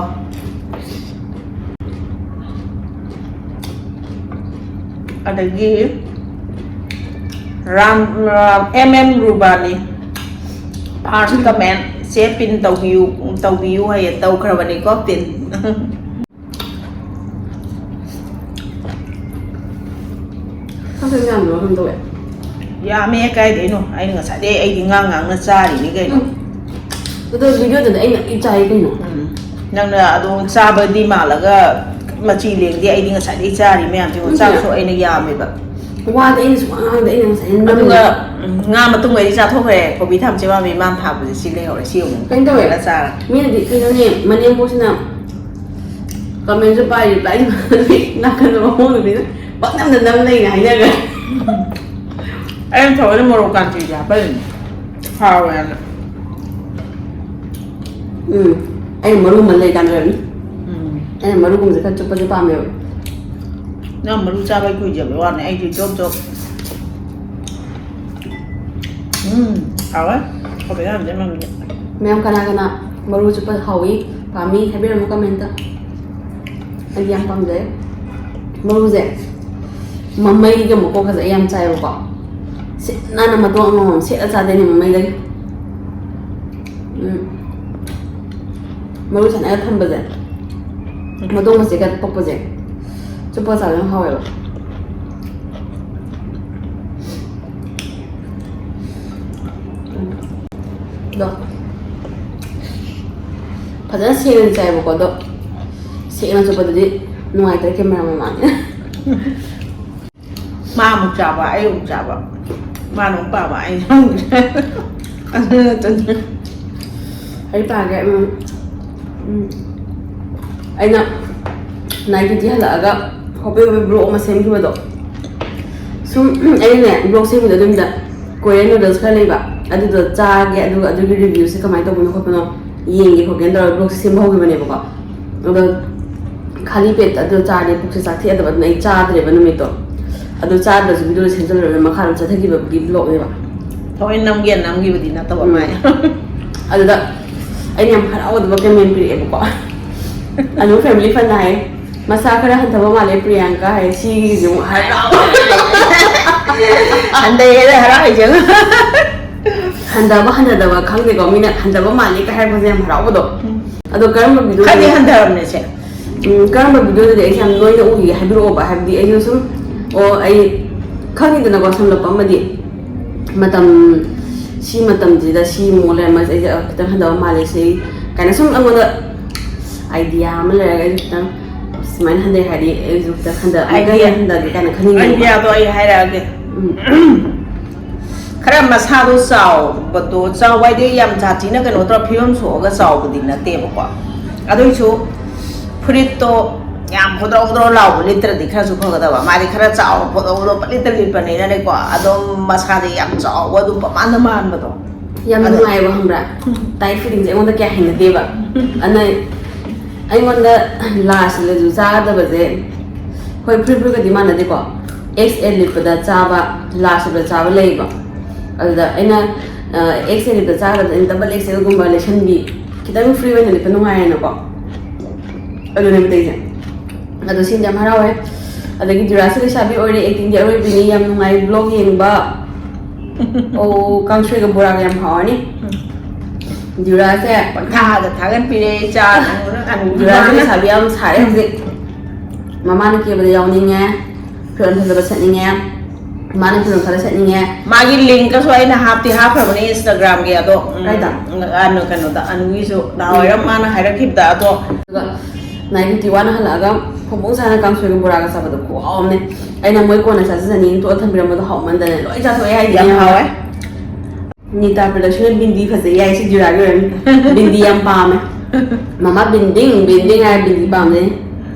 ꯑꯗꯒꯤ ꯔꯥꯝ, ꯑꯦꯝ ꯑꯦꯝ ꯔꯨꯕꯥꯅꯤ, first comment, ꯆꯦ pin ꯇꯧꯕꯤꯌꯨ, ꯇꯧꯕꯤꯌꯨ ꯍꯥꯏꯌꯦ, ꯇꯧꯈ꯭ꯔꯕꯅꯤꯀꯣ pin꯫ ꯈꯪꯗꯦ, ꯃꯌꯥꯝꯗꯣ ꯀꯩꯅꯣ ꯇꯧꯋꯦ꯫ ꯌꯥꯝꯃꯦ, ꯀꯥꯏꯗꯩꯅꯣ? ꯑꯩꯅ ꯉꯁꯥꯏꯗꯩ ꯑꯩꯗꯤ ꯉꯥꯡ ꯉꯥꯡꯅ ꯆꯥꯔꯤꯅꯤ ꯀꯩꯅꯣ꯫ ꯎꯝ꯫ ꯑꯗꯣ video ꯗꯨꯗꯤ ꯑꯩꯅ ꯂꯣꯏ ꯆꯥꯏ ꯀꯩꯅꯣ꯫ ꯎꯝ꯫ ꯅꯪꯅ ꯑꯗꯨꯝ ꯆꯥꯕꯗꯤ ꯃꯥꯜꯂꯒ ꯃꯆꯤ ꯂꯦꯡꯗꯦ꯫ ꯑꯩꯗꯤ ꯉꯁꯥꯏꯗꯩ ꯆꯥꯔꯤ ꯃꯌꯥꯝꯁꯦ꯫ ꯎꯝ꯫ ꯆꯥꯛꯁꯨ ꯑꯩꯅ ꯌꯥꯝꯃꯦꯕ꯫ ꯋꯥꯗꯤ ꯑꯩꯅ ꯁꯨꯡꯉꯥꯡ ꯉꯥꯡꯗꯦ, ꯑꯩꯅ ꯉꯁꯥꯏ ꯅꯝꯃꯤꯅꯦ꯫ ꯑꯗꯨꯒ, ꯎꯝ, ꯉꯥ ꯃꯇꯨꯡ ꯑꯩꯗꯤ ꯆꯥꯊꯣꯛꯈ꯭ꯔꯦ꯫ ꯀꯣꯕꯤ ꯊꯝꯆꯦꯠ ꯃꯥꯟꯕꯤ ꯃꯥꯅ ꯊꯥꯕꯁꯦ ꯁꯤ ꯂꯩꯍꯧꯔꯦ꯫ ꯁꯤ ꯑꯃꯨꯛ ꯀꯩꯅꯣ ꯇꯧꯋꯦ꯫ ꯐꯖꯅ ꯆꯥꯔꯦ꯫ ꯃꯤꯅꯗꯤ ꯀꯩꯅꯣꯅꯦ, ꯃꯅꯦꯝꯕꯣꯛꯁꯤꯅ comment ꯁꯨ ꯄꯥꯏ, reply ꯁꯨ ꯄꯥꯏ, ꯅꯥꯀꯟꯗ ꯃꯃꯧ ꯅꯨꯄꯤꯅ ꯄꯪꯅꯝꯗ ꯅꯝ ꯂꯩꯅ ꯍꯥꯏꯅꯈ꯭ꯔꯦ꯫ ꯑꯩꯅ ꯊꯑꯣꯏꯅ ꯃꯣꯔꯣꯛ ꯀꯥꯟꯆꯤꯁꯦ ꯍꯥꯞꯄꯜꯂꯤꯅꯦ꯫ ꯍꯥꯎꯋꯦ ꯍꯥꯏꯅ꯫ ꯎꯝ꯫ ꯑꯩꯅ ꯃꯔꯨ ꯑꯃ ꯂꯩꯀꯥꯟꯗ ꯑꯣꯏꯔꯝꯅꯤ꯫ ꯎꯝ꯫ ꯑꯩꯅ ꯃꯔꯨꯒꯨꯝꯕꯁꯦ ꯈꯔ ꯆꯨꯞꯄꯁꯦ ꯄꯥꯝꯃꯦꯕ꯫ ꯅꯪ ꯃꯔꯨ ꯆꯥꯕꯩ ꯀꯨꯏꯖꯕꯩ ꯋꯥꯅꯤ, ꯑꯩꯗꯤ ꯖꯣꯞ ꯖꯣꯞ꯫ ꯎꯝ, ꯍꯥꯎꯋꯦ꯫ ꯀꯣꯕꯤ ꯌꯥꯝꯗꯤ ꯃꯝꯗꯤ꯫ ꯃꯌꯥꯝ ꯀꯅꯥ ꯀꯅꯥ ꯃꯔꯨ ꯆꯨꯞꯄ ꯍꯥꯎꯏ꯫ ꯄꯥꯝꯃꯤ ꯍꯥꯏꯕꯤꯔꯝꯃꯨ comment꯫ ꯑꯩꯗꯤ ꯌꯥꯝ ꯄꯥꯝꯖꯩ꯫ ꯃꯔꯨꯁꯦ ꯃꯃꯩꯒ ꯃꯀꯣꯛꯀꯁꯦ ꯑꯩ ꯌꯥꯝ ꯆꯥꯏꯌꯦꯕꯀꯣ꯫ ꯁꯤꯠ ꯅꯥꯟꯅ ꯃꯇꯣꯡ ꯑꯃꯃꯝ ꯁꯦꯠꯂ ꯆꯥꯗꯣꯏꯅꯦ ꯃꯃꯩꯗꯒꯤ꯫ ꯎꯝ꯫ ꯃꯔꯨ ꯁꯥꯟꯅꯔ ꯊꯝꯕꯁꯦ, ꯃꯇꯣꯡ ꯃꯆꯦꯠꯀ ꯄꯛꯄꯁꯦ, ꯆꯨꯞꯄ ꯆꯥꯕ ꯌꯥꯝ ꯍꯥꯎꯋꯦꯕ꯫ ꯑꯗꯣ ꯐꯖꯅ ꯁꯦꯡꯅ ꯆꯥꯏꯕꯀꯣ꯫ ꯑꯗꯣ ꯁꯦꯡꯅ ꯆꯨꯞꯄꯗꯨꯗꯤ ꯅꯨꯡꯉꯥꯏꯇ꯭ꯔꯦ camera ꯃꯃꯥꯡꯅꯤꯅ꯫ ꯃꯥ ꯑꯃꯨꯛ ꯆꯥꯕ, ꯑꯩ ꯑꯃꯨꯛ ꯆꯥꯕ, ꯃꯥꯅ ꯑꯃꯨꯛ ꯄꯥꯕ, ꯑꯩꯅ ꯑꯃꯨꯛ ꯆꯥꯕ꯫ ꯑꯗꯨ ꯅꯠꯇꯅ ꯑꯩ ꯄꯥꯒꯦ꯫ ꯎꯝ꯫ ꯎꯝ꯫ ꯑꯩꯅ night duty ꯍꯜꯂꯛꯑꯒ ꯍꯣꯕꯦ ꯍꯣꯕꯦ vlog ꯑꯃ ꯁꯦꯝꯈꯤꯕꯗꯣ꯫ ꯁꯨꯝ ꯑꯩꯅꯅꯦ vlog ꯁꯦꯝꯕꯗꯣ ꯑꯗꯨꯝꯗ Korean noodles ꯈꯔ ꯂꯩꯕ, ꯑꯗꯨꯗꯣ ꯆꯥꯒꯦ, ꯑꯗꯨꯒ ꯑꯗꯨꯒꯤ review ꯁꯦ ꯀꯃꯥꯏꯅ ꯇꯧꯕꯅꯣ ꯈꯣꯠꯄꯅꯣ ꯌꯦꯡꯒꯦ ꯈꯣꯠꯀꯦꯅ ꯇꯧꯔꯒ vlog ꯁꯦ ꯁꯦꯝꯕ ꯍꯧꯈꯤꯕꯅꯦꯕꯀꯣ꯫ ꯑꯗꯣ ꯈꯥꯂꯤ ꯄꯦꯠꯇ ꯑꯗꯨ ꯆꯥꯔꯗꯤ ꯄꯨꯛꯁꯦ ꯆꯥꯛꯊꯦꯛꯑꯗꯕ, ꯑꯗꯨꯅ ꯑꯩ ꯆꯥꯗ꯭ꯔꯦꯕ ꯅꯨꯃꯤꯠꯇꯣ꯫ ꯑꯗꯨ ꯆꯥꯗ꯭ꯔꯁꯨ video ꯗꯣ ꯁꯦꯝꯖꯜꯂꯨꯔꯒ ꯃꯈꯥ ꯑꯗꯨꯝ ꯆꯠꯊꯈꯤꯕꯒꯤ vlog ꯅꯦꯕ꯫ ꯊꯑꯣꯏ ꯅꯝꯒꯦꯅ ꯅꯝꯈꯤꯕꯗꯤ ꯅꯠꯇꯕ ꯎꯝ꯫ ꯃꯥꯏ꯫ ꯑꯗꯨꯗ ꯑꯩꯅ ꯌꯥꯝ ꯍꯔꯥꯎꯒꯗꯕ comment ꯄꯤꯔꯛꯑꯦꯕꯀꯣ꯫ ꯑꯅꯨ family fun ꯅ ꯍꯥꯏ, "ꯃꯁꯥ ꯈꯔ ꯍꯟꯊꯕ ꯃꯥꯜꯂꯦ ꯄ꯭ꯔꯤꯌꯥꯡꯀꯥ" ꯍꯥꯏ꯫ ꯁꯤꯒꯤꯁꯦ ꯑꯃꯨꯛ ꯍꯔꯥꯎ꯫ ꯍꯟꯊꯩ ꯍꯥꯏꯔ ꯍꯔꯥꯎ ꯍꯥꯏꯁꯦ꯫ ꯍꯟꯊꯕ ꯍꯟꯊꯗꯕ ꯈꯪꯗꯦꯀꯣ, ꯃꯤꯅ "ꯍꯟꯊꯕ ꯃꯥꯜꯂꯦ" ꯀ ꯍꯥꯏꯔꯛꯄꯁꯦ ꯌꯥꯝ ꯍꯔꯥꯎꯕꯗꯣ꯫ ꯎꯝ꯫ ꯑꯗꯣ ꯀꯔꯝꯕ video ꯈꯔꯗꯤ ꯗꯅꯣ? ꯍꯟꯊꯔꯕꯅꯦ ꯁꯦ꯫ ꯎꯝ, ꯀꯔꯝꯕ video ꯗꯗꯤ ꯑꯩꯁꯦ ꯌꯥꯝ ꯅꯣꯏꯅ ꯎꯒꯤꯒꯦ ꯍꯥꯏꯕꯤꯔꯛꯑꯣꯕ, ꯍꯥꯏꯕꯗꯤ ꯑꯩꯁꯨ ꯁꯨꯝ, ꯑꯣ, ꯑꯩ ꯈꯪꯉꯤꯗꯅꯀꯣ, ꯁꯝꯂꯞꯄ ꯑꯃꯗꯤ ꯃꯇꯝ, ꯁꯤ ꯃꯇꯝꯁꯤꯗ ꯁꯤ ꯃꯑꯣꯡ ꯂꯩꯔꯝꯃꯁꯦ, ꯑꯩꯁꯦ ꯈꯤꯇꯪ ꯍꯟꯊꯕ ꯃꯥꯜꯂꯦ ꯁꯤ ꯀꯥꯏꯅ ꯁꯨꯝ ꯑꯩꯉꯣꯟꯗ idea ꯑꯃ ꯂꯩꯔꯒ ꯑꯩꯁꯨ ꯈꯤꯇꯪ ꯁꯨꯃꯥꯏꯅ ꯍꯟꯊꯩ ꯍꯥꯏꯗꯤ ꯑꯩꯁꯨ ꯈꯤꯇꯪ ꯍꯟꯊ-, ꯑꯃꯨꯛꯀ idea ꯍꯦꯟꯅ ꯍꯟꯊꯒꯦ ꯀꯥꯏꯅ ꯈꯟꯅꯤꯡꯉꯦꯕ꯫ Idea ꯗꯣ ꯑꯩ ꯍꯥꯏꯔꯛꯑꯒꯦ꯫ ꯎꯝ꯫ ꯈꯔ ꯃꯁꯥꯗꯣ ꯆꯥꯎꯕꯗꯣ, ꯆꯥꯎꯕ ꯍꯥꯏꯗꯤ ꯌꯥꯝ ꯁꯥꯊꯤꯅ ꯀꯩꯅꯣ ꯇꯧꯔ ꯐꯤꯕꯝ ꯁꯣꯛꯑꯒ ꯆꯥꯎꯕꯗꯤ ꯅꯠꯇꯦꯕꯀꯣ꯫ ꯑꯗꯨꯏꯁꯨ ꯐꯨꯔꯤꯠꯇꯣ ꯌꯥꯝ ꯍꯣꯗ꯭ꯔꯣ ꯍꯣꯗ꯭ꯔꯣ ꯂꯥꯎꯕ ꯂꯤꯠꯇ꯭ꯔꯗꯤ ꯈꯔꯁꯨ ꯐꯒꯗꯕ꯫ ꯃꯥꯗꯤ ꯈꯔ ꯆꯥꯎꯕ ꯍꯣꯗ꯭ꯔꯣ ꯍꯣꯗ꯭ꯔꯣ ꯄꯪꯂꯤꯠꯇ ꯂꯤꯠꯄꯅꯤꯅꯅꯦꯀꯣ, ꯑꯗꯨꯝ ꯃꯁꯥꯗꯤ ꯌꯥꯝ ꯆꯥꯎꯕ ꯑꯗꯨꯝ ꯄꯪꯃꯥꯟꯗ ꯃꯥꯟꯕꯗꯣ꯫ ꯌꯥꯝ ꯑꯗꯣ ꯅꯨꯡꯉꯥꯏꯕ ꯈꯪꯕ꯭ꯔꯥ? Tight fitting ꯁꯦ ꯑꯩꯉꯣꯟꯗ ꯀꯌꯥ ꯍꯩꯅꯗꯦꯕ꯫ ꯑꯗꯨꯅ ꯑꯩꯉꯣꯟꯗ large ꯁꯤꯗꯁꯨ ꯆꯥꯒꯗꯕꯁꯦ, ꯍꯣꯏ, ꯐꯨꯔꯤꯠ ꯐꯨꯔꯤꯠꯀꯗꯤ ꯃꯥꯟꯅꯗꯦꯀꯣ, XL ꯂꯤꯠꯄꯗ ꯆꯥꯕ, large ꯂꯤꯠꯄꯗ ꯆꯥꯕ ꯂꯩꯌꯦꯕ꯫ ꯑꯗꯨꯗ ꯑꯩꯅ, ꯑ, XL ꯂꯤꯠꯄꯗ ꯆꯥꯒꯗꯕꯁꯦ ꯑꯩꯅ double XL ꯒꯨꯝꯕ ꯂꯩꯁꯟꯕꯤ, ꯈꯤꯇꯪ ꯐ꯭ꯔꯤ ꯑꯣꯏꯅ ꯂꯤꯠꯄ ꯅꯨꯡꯉꯥꯏꯌꯦꯅꯀꯣ꯫ ꯑꯗꯨꯅꯦꯕ ꯇꯩꯁꯦ꯫ ꯑꯗꯣ ꯁꯤꯅꯗꯤ ꯌꯥꯝ ꯍꯔꯥꯎꯋꯦ꯫ ꯑꯗꯒꯤ ꯗ꯭ꯌꯨꯔꯥꯁꯤ ꯂꯩꯁꯥꯕꯤ ꯑꯣꯏꯔꯦ, ꯑꯦꯛꯇꯤꯡꯗꯤ ꯑꯔꯣꯏꯕꯤꯅꯤ, ꯌꯥꯝ ꯅꯨꯡꯉꯥꯏ ꯕ꯭ꯂꯣꯒ ꯌꯦꯡꯕ꯫ ꯑꯣ, ꯀꯥꯡꯁꯣꯏꯒ ꯕꯣꯔꯥꯒ ꯌꯥꯝ ꯍꯥꯎꯔꯅꯤ꯫ ꯗ꯭ꯌꯨꯔꯥꯁꯦ ꯄꯪꯊꯥꯗ ꯊꯥꯒꯠꯄꯤꯔꯦ ꯏꯆꯥ ꯅꯪꯉꯣꯟꯗ ꯑꯅꯨ ꯗ꯭ꯌꯨꯔꯥꯁꯦ ꯂꯩꯁꯥꯕꯤ ꯌꯥꯝ ꯁꯥꯔꯦ ꯍꯧꯖꯤꯛ꯫ ꯃꯃꯥꯅ ꯀꯦꯕꯗ ꯌꯥꯎꯅꯤꯡꯉꯦ, ꯐꯤꯔꯣꯜ ꯐꯖꯕ ꯁꯦꯠꯅꯤꯡꯉꯦ, ꯃꯥꯅ ꯐꯤꯔꯣꯜ ꯈꯔ ꯁꯦꯠꯅꯤꯡꯉꯦ꯫ ꯃꯥꯒꯤ ꯂꯤꯡꯀꯁꯨ ꯑꯩꯅ ꯍꯥꯞꯇꯤ ꯍꯥꯞꯈ꯭ꯔꯕꯅꯦ ꯏꯟꯁꯇꯥꯒ꯭ꯔꯥꯝꯒꯤ꯫ ꯑꯗꯣ ꯎꯝ, ꯀꯥꯏꯗ? ꯑꯅꯨ ꯀꯩꯅꯣꯗ ꯑꯅꯨꯒꯤꯁꯨ ꯅꯍꯥꯟꯋꯥꯏꯔꯝ ꯃꯥꯅ ꯍꯥꯏꯔꯛꯈꯤꯕꯗ꯫ ꯑꯗꯣ ꯑꯗꯨꯒ ꯅꯥꯏꯠ ꯗ꯭ꯌꯨꯇꯤ ꯋꯥꯅ ꯍꯜꯂꯛꯑꯒ ꯐꯣꯡꯐꯣꯡ ꯁꯥꯅ ꯀꯥꯡꯁꯣꯏꯒ ꯕꯣꯔꯥꯒ ꯆꯥꯕꯗꯣ ꯈꯨꯍꯥꯎ ꯑꯃꯅꯦ꯫ ꯑꯩꯅ ꯃꯣꯏ ꯀꯣꯟꯅ ꯆꯥꯖꯖꯅꯤꯅ ꯇꯣꯛꯑ ꯊꯝꯕꯤꯔꯝꯕꯗꯣ ꯍꯥꯎꯃꯟꯗꯅ ꯂꯣꯏ ꯆꯥꯊꯣꯛꯑꯦ ꯍꯥꯏꯁꯤꯅꯦ꯫ ꯌꯥꯝ ꯍꯥꯎꯋꯦ꯫ ꯅꯤꯇꯥ ꯄ꯭ꯔꯗꯛꯁꯟꯅ ꯕꯤꯟꯗꯤ ꯐꯖꯩ ꯍꯥꯏ, ꯁꯤ ꯗ꯭ꯌꯨꯔꯥꯒꯤ ꯑꯣꯏꯔꯝꯅꯤ꯫ ꯕꯤꯟꯗꯤ ꯌꯥꯝ ꯄꯥꯝꯃꯦ꯫ ꯃꯃꯥ ꯕꯤꯟꯗꯤꯡ ꯕꯤꯟꯗꯤꯡ ꯍꯥꯏꯔ ꯕꯤꯟꯗꯤ ꯄꯥꯝꯖꯩ꯫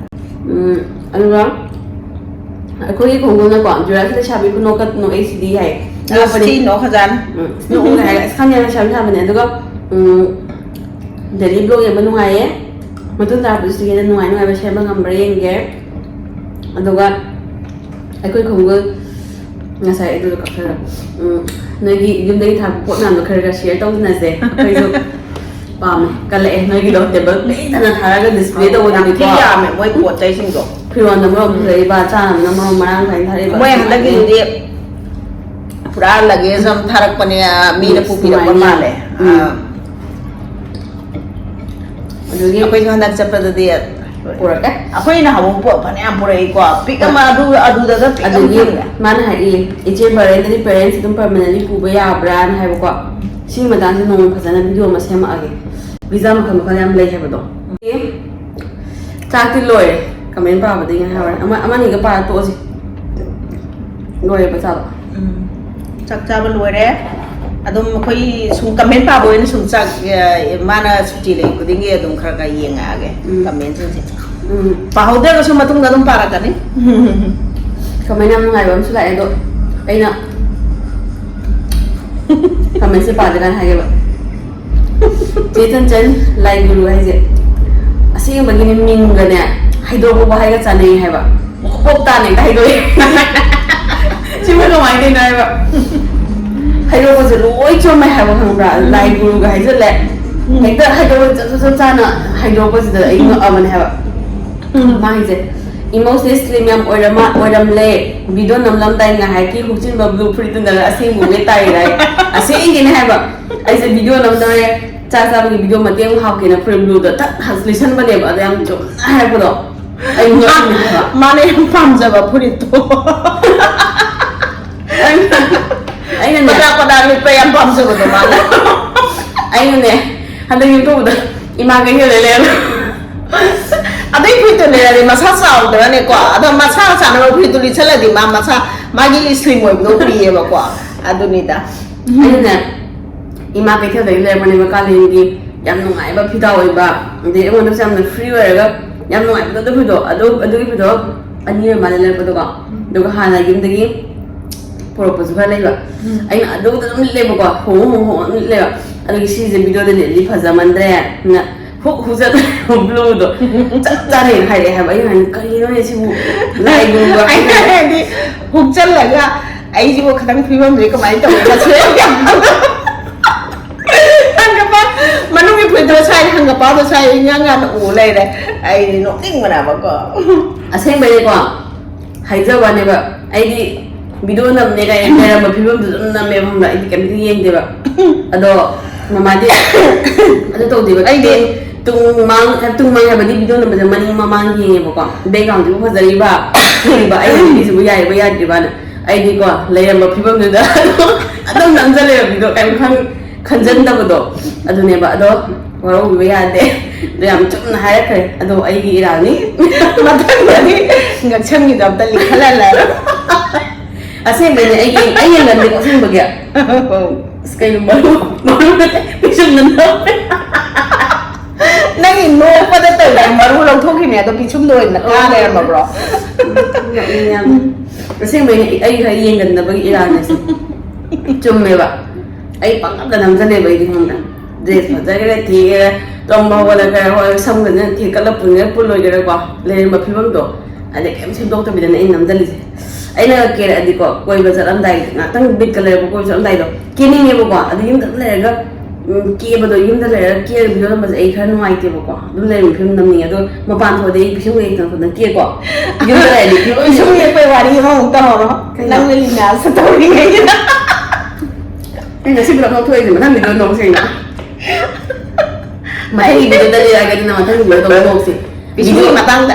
ꯎꯝ, ꯑꯗꯨꯒ ꯑꯩꯈꯣꯏꯒꯤ ꯈꯣꯡꯒꯨꯜꯅꯀꯣ ꯗ꯭ꯌꯨꯔꯥꯒꯤ ꯂꯩꯁꯥꯕꯤ ꯈꯨꯅꯣꯛꯀ ꯅꯣꯛꯑꯦ ꯁꯤꯗꯤ ꯍꯥꯏ꯫ ꯑꯁ ꯊꯤ ꯅꯣꯛꯈ꯭ꯔꯖꯥꯠꯅꯤ꯫ ꯎꯝ, ꯅꯣꯛꯎꯅꯦ ꯍꯥꯏꯔꯒ ꯑꯁ ꯈꯪꯗꯦ ꯂꯩꯁꯥꯕꯤ ꯁꯥꯕꯅꯦ꯫ ꯑꯗꯨꯒ ꯎꯝ, ꯗꯦꯂꯤ ꯕ꯭ꯂꯣꯒ ꯌꯦꯡꯕ ꯅꯨꯡꯉꯥꯏꯌꯦ꯫ ꯃꯇꯨꯡ ꯇꯥꯔꯛꯄꯗꯁꯨ ꯍꯦꯟꯅ ꯅꯨꯡꯉꯥꯏ ꯅꯨꯡꯉꯥꯏꯕ ꯁꯦꯝꯕ ꯉꯝꯕ꯭ꯔꯥ ꯌꯦꯡꯒꯦ꯫ ꯑꯗꯨꯒ ꯑꯩꯈꯣꯏ ꯈꯣꯡꯒꯨꯜ ꯉꯁꯥꯏ ꯑꯗꯨꯗ ꯀꯛꯊꯔ ꯎꯝ, ꯅꯣꯏꯒꯤ ꯌꯨꯝꯗꯒꯤ ꯊꯥꯔꯛꯄ ꯄꯣꯠ ꯃꯌꯥꯝꯗꯣ ꯈꯔ ꯈꯔ ꯁꯤꯌꯔ ꯇꯧꯃꯤꯟꯅꯁꯦ꯫ ꯑꯩꯈꯣꯏꯁꯨ ꯄꯥꯝꯃꯦ꯫ ꯀꯜꯂꯛꯑꯦ ꯅꯣꯏꯒꯤꯗꯣ ꯇꯦꯕꯜ ꯄꯤꯛꯊꯟꯅ ꯊꯥꯔꯒ ꯗꯤꯁꯄ꯭ꯂꯦ ꯌꯥꯝ ꯇꯧꯕꯗꯨꯗꯤꯀꯣ꯫ ꯊꯤ ꯌꯥꯝꯃꯦ ꯃꯣꯏ ꯄꯣꯠ ꯆꯩꯁꯤꯡꯗꯣ꯫ ꯐꯤꯔꯣꯟꯗ ꯃꯔꯣꯟ ꯐꯖꯔꯤꯕ, ꯆꯥꯅꯕꯅ ꯃꯔꯣꯟ ꯃꯔꯥꯡ ꯀꯥꯏꯅ ꯊꯥꯔꯛꯏꯕ꯫ ꯃꯣꯏ ꯍꯟꯗꯛꯀꯤꯗꯨꯗꯤ ꯄꯨꯔꯥ ꯂꯒꯦꯖ ꯑꯃ ꯊꯥꯔꯛꯄꯅꯦ꯫ ꯃꯤꯅ ꯎꯝ, ꯄꯨꯕꯤꯔꯛꯄ ꯅꯨꯡꯉꯥꯏꯅꯤ꯫ ꯃꯥꯜꯂꯦ꯫ ꯎꯝ꯫ ꯑꯥ, ꯑꯗꯨꯒꯤ ꯑꯩꯈꯣꯏꯁꯨ ꯍꯟꯗꯛ ꯆꯠꯄꯗꯗꯤ ꯄꯨꯔꯛꯀꯦ꯫ ꯑꯩꯈꯣꯏꯅ ꯍꯧꯕ ꯄꯣꯠ ꯐꯅꯌꯥꯝ ꯄꯨꯔꯛꯏꯀꯣ꯫ ꯄꯤꯛ ꯑꯃ ꯑꯗꯨ ꯑꯗꯨꯗꯒ ꯄꯤꯛ ꯑꯃ ꯑꯗꯨꯒꯤ ꯄꯨꯔꯛꯑꯦ꯫ ꯃꯥꯅ ꯍꯥꯏꯔꯛꯏ, "ꯏꯆꯦ ꯕꯔꯦꯟꯗꯗꯤ ꯄꯦꯔꯦꯟꯁ ꯑꯗꯨꯝ ꯄꯔꯃꯅꯦꯟꯂꯤ ꯄꯨꯕ ꯌꯥꯕ꯭ꯔꯥꯅ?" ꯍꯥꯏꯕꯀꯣ꯫ ꯁꯤꯒꯤ ꯃꯇꯥꯡꯁꯦ ꯅꯣꯡꯃ ꯐꯖꯅ ꯚꯤꯗꯤꯑꯣ ꯑꯃ ꯁꯦꯝꯃꯛꯑꯒꯦ꯫ ꯚꯤꯖꯥ ꯃꯈꯜ ꯃꯈꯜ ꯌꯥꯝ ꯂꯩ ꯍꯥꯏꯕꯗꯣ꯫ ꯆꯥꯛꯇꯤ ꯂꯣꯏꯔꯦ꯫ ꯀꯃꯦꯟ ꯄꯥꯕꯗꯒꯤ ꯉꯥꯏꯍꯥꯛ ꯍꯧꯔꯦ꯫ ꯑꯃ ꯑꯃꯅꯤꯒ ꯄꯥꯔ ꯇꯣꯛꯑꯁꯤ꯫ ꯂꯣꯏꯔꯦꯕ ꯆꯥꯕ꯫ ꯎꯝ꯫ ꯆꯥꯛ ꯆꯥꯕ ꯂꯣꯏꯔꯦ꯫ ꯑꯗꯨꯝ ꯑꯩꯈꯣꯏ ꯁꯨꯝ ꯀꯃꯦꯟ ꯄꯥꯕ ꯑꯣꯏꯅ ꯁꯨꯝ ꯆꯥꯛ, ꯑ, ꯃꯥꯅ ꯁꯨꯇꯤ ꯂꯩ ꯈꯨꯗꯤꯡꯒꯤ ꯑꯗꯨꯝ ꯈꯔ ꯈꯔ ꯌꯦꯡꯉꯛꯑꯒꯦ ꯎꯝ꯫ ꯀꯃꯦꯟꯁꯤꯡꯁꯦ꯫ ꯎꯝ꯫ ꯄꯥꯍꯧꯗ꯭ꯔꯒꯁꯨ ꯃꯇꯨꯡꯗ ꯑꯗꯨꯝ ꯄꯥꯔꯛꯀꯅꯤ꯫ ꯀꯃꯦꯟ ꯌꯥꯝ ꯅꯨꯡꯉꯥꯏꯕ ꯑꯃꯁꯨ ꯂꯥꯛꯑꯦ, ꯑꯗꯣ ꯑꯩꯅ ꯀꯃꯦꯟꯁꯦ ꯄꯥꯗ꯭ꯔꯤꯀꯥꯟꯗ ꯍꯥꯏꯒꯦꯕ꯫ ꯆꯦ ꯆꯟꯆꯟ ꯂꯥꯏ ꯒꯨꯔꯨ ꯍꯥꯏꯁꯦ ꯑꯁꯦꯡꯕꯒꯤꯅꯦ, ꯃꯤꯡꯒꯅꯦ ꯍꯩꯗꯣꯛꯄ ꯋꯥꯍꯩꯒ ꯆꯥꯟꯅꯩ ꯍꯥꯏꯕ꯫ ꯃꯀꯣꯛ ꯇꯥꯅ ꯍꯦꯛꯇ ꯍꯩꯗꯣꯛꯑꯦ꯫ ꯁꯤꯕꯨ ꯀꯃꯥꯏꯅ ꯇꯧꯔꯤꯅꯣ ꯍꯥꯏꯕ꯫ ꯍꯩꯗꯣꯛꯄꯁꯦ ꯂꯣꯏ ꯆꯨꯝꯃꯦ ꯍꯥꯏꯕ, ꯈꯪꯕ꯭ꯔꯥ? ꯂꯥꯏ ꯒꯨꯔꯨꯒ ꯍꯥꯏꯖꯜꯂꯦ꯫ ꯍꯦꯛꯇ ꯍꯥꯏꯗꯣꯛꯑ ꯆꯞ ꯆꯞ ꯆꯞ ꯆꯥꯅ ꯍꯥꯏꯗꯣꯛꯄꯁꯤꯗ ꯑꯩ ꯉꯛꯑꯕꯅꯦ ꯍꯥꯏꯕ꯫ ꯃꯥ ꯍꯥꯏꯁꯦ, "ꯏꯃꯣꯁꯅꯦꯜ ꯁ꯭ꯂꯤꯝ ꯌꯥꯝ ꯑꯣꯏꯔꯃ ꯑꯣꯏꯔꯝꯂꯦ, ꯚꯤꯗꯤꯑꯣ ꯅꯝꯂꯝꯗꯥꯏ ꯉꯥꯏꯍꯥꯛꯀꯤ ꯍꯨꯛꯆꯤꯟꯕ ꯕ꯭ꯂꯨ ꯐꯨꯔꯤꯠꯇꯨꯅꯒ ꯑꯁꯦꯡꯕ ꯃꯦꯠ ꯇꯥꯏꯔꯦ" ꯍꯥꯏ꯫ ꯑꯁꯦꯡꯒꯤꯅꯦ ꯍꯥꯏꯕ꯫ ꯑꯩꯁꯦ ꯚꯤꯗꯤꯑꯣ ꯅꯝꯗꯧꯔꯦ, ꯆꯥꯛ ꯆꯥꯕꯒꯤ ꯚꯤꯗꯤꯑꯣ ꯃꯇꯦꯛ ꯑꯃ ꯍꯥꯞꯀꯦꯅ ꯐꯨꯔꯤꯠ ꯕ꯭ꯂꯨꯗꯣ ꯊꯛ ꯍꯛ ꯂꯤꯠꯁꯟꯕꯅꯦꯕ꯫ ꯑꯗꯣ ꯌꯥꯝ ꯆꯨꯝꯅ ꯍꯥꯏꯔꯛꯄꯗꯣ ꯑꯩ ꯉꯛꯏꯅꯦ ꯍꯥꯏꯕ꯫ ꯃꯥꯅ ꯌꯥꯝ ꯄꯥꯝꯖꯕ ꯐꯨꯔꯤꯠꯇꯣ꯫ ꯑꯩꯅꯅꯦ, ꯄꯗꯥ ꯄꯗꯥ ꯂꯤꯠꯄ ꯌꯥꯝ ꯄꯥꯝꯖꯕꯗꯣ ꯃꯥꯅ꯫ ꯑꯩꯅꯅꯦ, ꯍꯟꯗꯛ ꯌꯨꯝ ꯊꯣꯛꯄꯗ ꯏꯃꯥ ꯀꯩꯊꯦꯜꯗ ꯂꯩꯔꯝꯃꯦ꯫ ꯑꯗꯩ ꯐꯨꯔꯤꯠꯇꯨ ꯂꯩꯔꯗꯤ ꯃꯁꯥ ꯆꯥꯎꯗ꯭ꯔꯅꯦꯀꯣ? ꯑꯗꯣ ꯃꯁꯥ ꯆꯥꯅꯕ ꯐꯨꯔꯤꯠꯇꯨ ꯂꯤꯠꯁꯜꯂꯗꯤ ꯃꯥ ꯃꯁꯥ, ꯃꯥꯒꯤ ꯁ꯭ꯂꯤꯝ ꯑꯣꯏꯕꯗꯣ ꯎꯏꯌꯦꯕꯀꯣ꯫ ꯑꯗꯨꯅꯤꯗ꯫ ꯑꯩꯅꯅꯦ, ꯏꯃꯥ ꯀꯩꯊꯦꯜꯗꯒꯤ ꯂꯩꯔꯛꯄꯅꯦꯕ, ꯀꯥꯂꯦꯟꯒꯤ ꯌꯥꯝ ꯅꯨꯡꯉꯥꯏꯕ ꯐꯤꯗꯥ ꯑꯣꯏꯕ, ꯑꯗꯩ ꯑꯩꯉꯣꯟꯗꯁꯨ ꯌꯥꯝꯅ ꯐ꯭ꯔꯤ ꯑꯣꯏꯔꯒ ꯌꯥꯝ ꯅꯨꯡꯉꯥꯏꯕꯗꯣ ꯑꯗꯨ ꯐꯤꯗꯣ, ꯑꯗꯨ, ꯑꯗꯨꯒꯤ ꯐꯤꯗꯣ ꯑꯅꯤ ꯑꯣꯏ ꯃꯥꯜꯂꯦ ꯂꯩꯔꯛꯄꯗꯣꯀꯣ꯫ ꯑꯗꯨꯒ ꯍꯥꯟꯅ ꯌꯨꯝꯗꯒꯤ ꯄꯨꯔꯛꯄꯁꯨ ꯈꯔ ꯂꯩꯕ꯫ ꯎꯝ꯫ ꯑꯩꯅ ꯑꯗꯨꯗ ꯑꯗꯨꯝ ꯂꯤꯠꯂꯦꯕꯀꯣ, ꯍꯣꯡꯉ ꯍꯣꯡꯉ ꯍꯣꯡꯉ ꯑꯗꯨꯝ ꯂꯤꯠꯂꯦꯕ꯫ ꯑꯗꯨꯒꯤ ꯁꯤꯁꯦ ꯚꯤꯗꯤꯑꯣꯗ ꯂꯤꯠꯂꯗꯤ ꯐꯖꯃꯟꯗ꯭ꯔꯦ ꯅ ꯍꯨꯛ ꯍꯨꯛꯆꯠꯂꯦ ꯕ꯭ꯂꯨꯗꯣ꯫ ꯆꯞ ꯆꯥꯅ ꯍꯥꯏꯔꯛꯑꯦ ꯍꯥꯏꯕ꯫ ꯑꯩꯅ ꯍꯥꯏꯅ, "ꯀꯔꯤꯅꯣꯅꯦ ꯁꯤꯕꯨ?" ꯂꯥꯏꯒꯨꯝꯕ ꯑꯩꯅ ꯍꯥꯏꯗꯤ ꯍꯨꯛꯆꯜꯂꯒ ꯑꯩꯁꯤꯕꯨ ꯈꯤꯇꯪ ꯐꯤꯕꯝꯁꯦ ꯀꯃꯥꯏꯅ ꯇꯧꯒꯦ? ꯍꯪꯒꯄꯥ, ꯃꯅꯨꯡꯒꯤ ꯐꯨꯔꯤꯠꯇꯣ ꯁ꯭ꯋꯥꯏꯗ, ꯍꯪꯒꯄꯥꯗꯣ ꯁ꯭ꯋꯥꯏꯗ ꯏꯉꯥꯡ ꯉꯥꯡꯅ ꯎ ꯂꯩꯔꯦ꯫ ꯑꯩꯗꯤ ꯅꯣꯛꯅꯤꯡꯕꯅꯕꯀꯣ꯫ ꯑꯁꯦꯡꯕꯩꯅꯦꯀꯣ, ꯍꯥꯏꯖꯕꯅꯦꯕ, ꯑꯩꯗꯤ ꯚꯤꯗꯤꯑꯣ ꯅꯝꯅꯦ ꯀꯥꯏꯅ ꯂꯩꯔꯝꯕ ꯐꯤꯕꯝꯗꯨ ꯑꯗꯨꯝ ꯅꯝꯃꯦꯕ, ꯈꯪꯕ꯭ꯔꯥ? ꯑꯩꯗꯤ ꯀꯩꯝꯇ ꯌꯦꯡꯗꯦꯕ꯫ ꯑꯗꯣ ꯃꯃꯥꯗꯤ ꯑꯗꯨ ꯇꯧꯗꯦꯕ꯫ ꯑꯩꯗꯤ ꯇꯨꯡ ꯃꯥꯡ, ꯇꯨꯡ ꯃꯥꯡ ꯍꯥꯏꯕꯗꯤ ꯚꯤꯗꯤꯑꯣ ꯅꯝꯕꯁꯦ ꯃꯅꯤꯡ ꯃꯃꯥꯡ ꯌꯦꯡꯉꯦꯕꯀꯣ, ꯕꯦꯛꯒ꯭ꯔꯥꯎꯟꯁꯤꯕꯨ ꯐꯖꯔꯤꯕ, ꯊꯤꯔꯤꯕ, ꯑꯩ ꯅꯝꯃꯤꯁꯤꯕꯨ ꯌꯥꯔꯤꯕ ꯌꯥꯗ꯭ꯔꯤꯕꯅ꯫ ꯑꯩꯗꯤꯀꯣ, ꯂꯩꯔꯝꯕ ꯐꯤꯕꯝꯗꯨꯗ ꯑꯗꯨꯝ ꯅꯝꯖꯜꯂꯦꯕ, ꯚꯤꯗꯤꯑꯣ ꯀꯩꯝ ꯈꯪ-, ꯈꯟꯖꯟꯗꯕꯗꯣ ꯑꯗꯨꯅꯦꯕ꯫ ꯑꯗꯣ ꯋꯥꯔꯧꯕꯤꯕ ꯌꯥꯗꯦ꯫ ꯑꯗꯣ ꯌꯥꯝ ꯆꯨꯝꯅ ꯍꯥꯏꯔꯛꯈ꯭ꯔꯦ꯫ ꯑꯗꯣ ꯑꯩꯒꯤ ꯏꯔꯥꯜꯅꯤ꯫ ꯃꯊꯪꯗꯗꯤ ꯉꯛꯁꯝꯒꯤꯗꯣ ꯑꯝꯇ ꯂꯤꯈꯠꯍꯜꯂꯔꯣꯏ꯫ ꯑꯁꯦꯡꯕꯩꯅꯦ, ꯑꯩꯒꯤ, ꯑꯩ ꯌꯦꯡꯒꯟꯗꯦꯀꯣ ꯑꯁꯦꯡꯕꯒꯤ꯫ ꯑꯁ, ꯀꯩꯅꯣ, ꯃꯔꯨ, ꯃꯔꯨ ꯅꯠꯇꯦ, ꯄꯤꯁꯨꯝꯗ ꯅꯞꯄꯦ꯫ ꯅꯪꯒꯤ ꯅꯣꯛꯄꯗ ꯇꯧꯔꯤꯕ ꯃꯔꯨ ꯂꯧꯊꯣꯛꯈꯤꯕꯅꯦ, ꯑꯗꯣ ꯄꯤꯁꯨꯝꯗ ꯑꯣꯏꯅ ꯀꯥ ꯂꯩꯔꯝꯃꯕ꯭ꯔꯣ? ꯅꯣꯛꯅꯤꯡꯉꯦ ꯌꯥꯝ꯫ ꯑꯁꯦꯡꯕꯩꯅꯦ, ꯑꯩ ꯈꯔ ꯌꯦꯡꯒꯟꯗꯕꯒꯤ ꯏꯔꯥꯜꯅꯦ ꯁꯤ꯫ ꯆꯨꯝꯃꯦꯕ꯫ ꯑꯩ ꯄꯪꯅꯝꯗ ꯅꯝꯖꯜꯂꯦꯕ ꯑꯩꯗꯤ, ꯈꯪꯕ꯭ꯔꯥ? ꯗ꯭ꯔꯦꯁ ꯐꯖꯒꯦꯔꯥ ꯊꯤꯒꯦꯔꯥ, ꯇꯨꯝꯕ ꯍꯧꯒꯠꯂꯒ ꯍꯣꯏ ꯁꯝꯒꯁꯦ ꯊꯦꯛꯀꯠꯂ ꯄꯨꯟꯒꯦꯔꯥ ꯄꯨꯜꯂꯣꯏꯒꯦꯔꯥꯀꯣ, ꯂꯩꯔꯝꯕ ꯐꯤꯕꯝꯗꯣ ꯑꯗꯩ ꯀꯩꯝ ꯁꯦꯝꯗꯣꯛꯇꯕꯤꯗꯅꯦ ꯑꯩꯅ ꯅꯝꯖꯜꯂꯤꯁꯦ꯫ ꯑꯩꯅ ꯀꯦꯔꯛꯑꯗꯤꯀꯣ, ꯀꯣꯏꯕ ꯆꯠꯂꯝꯗꯥꯏ, ꯉꯥꯛꯇꯪ ꯕꯤꯠꯀ ꯂꯩꯔꯛꯄ ꯀꯣꯏꯕ ꯆꯠꯂꯝꯗꯥꯏꯗꯣ ꯀꯦꯅꯤꯡꯉꯦꯕꯀꯣ, ꯑꯗꯨ ꯌꯨꯝꯗ ꯑꯗꯨꯝ ꯂꯩꯔꯒ ꯎꯝ, ꯀꯦꯕꯗꯣ, ꯌꯨꯝꯗ ꯂꯩꯔꯒ ꯀꯦꯔꯒ ꯚꯤꯗꯤꯑꯣ ꯅꯝꯕꯁꯦ ꯑꯩ ꯈꯔ ꯅꯨꯡꯉꯥꯏꯇꯦꯕꯀꯣ꯫ ꯑꯗꯨꯝ ꯂꯩꯔꯒ ꯐꯤꯂꯝ ꯅꯝꯅꯤꯡꯉꯦ꯫ ꯑꯗꯣ ꯃꯄꯥꯟ ꯊꯣꯛꯑꯗꯤ ꯑꯩ ꯄꯤꯁꯨꯝ ꯀꯩꯀꯩ ꯇꯧꯗꯅ ꯀꯦꯀꯣ꯫ ꯌꯨꯝꯗ ꯂꯩꯔꯗꯤ ꯐꯤꯂꯝ ꯄꯤꯁꯨꯝ ꯌꯦꯛꯄꯩ ꯋꯥꯔꯤ ꯑꯃꯃꯨꯛ ꯇꯧꯍꯧꯔꯣ꯫ ꯀꯩꯅꯣ? ꯅꯪꯅ ꯂꯤꯅꯥꯁ ꯇꯧꯔꯤꯉꯩꯗ꯫ ꯑꯩ ꯉꯁꯤ ꯄꯨꯂꯞ ꯂꯧꯊꯣꯛꯑꯁꯦ, ꯃꯊꯪ ꯚꯤꯗꯤꯑꯣ ꯅꯣꯛꯁꯦ ꯑꯩꯅ꯫ ꯃꯊꯪꯒꯤ ꯚꯤꯗꯤꯑꯣꯗ ꯂꯤꯔꯛꯑꯒꯦ ꯑꯗꯨꯅ, ꯃꯊꯪꯒꯤ ꯚꯤꯗꯤꯑꯣꯗ ꯑꯃꯨꯛ ꯅꯣꯛꯁꯦ꯫ ꯄꯤꯁꯨꯝꯒꯤ ꯃꯇꯥꯡꯗ꯫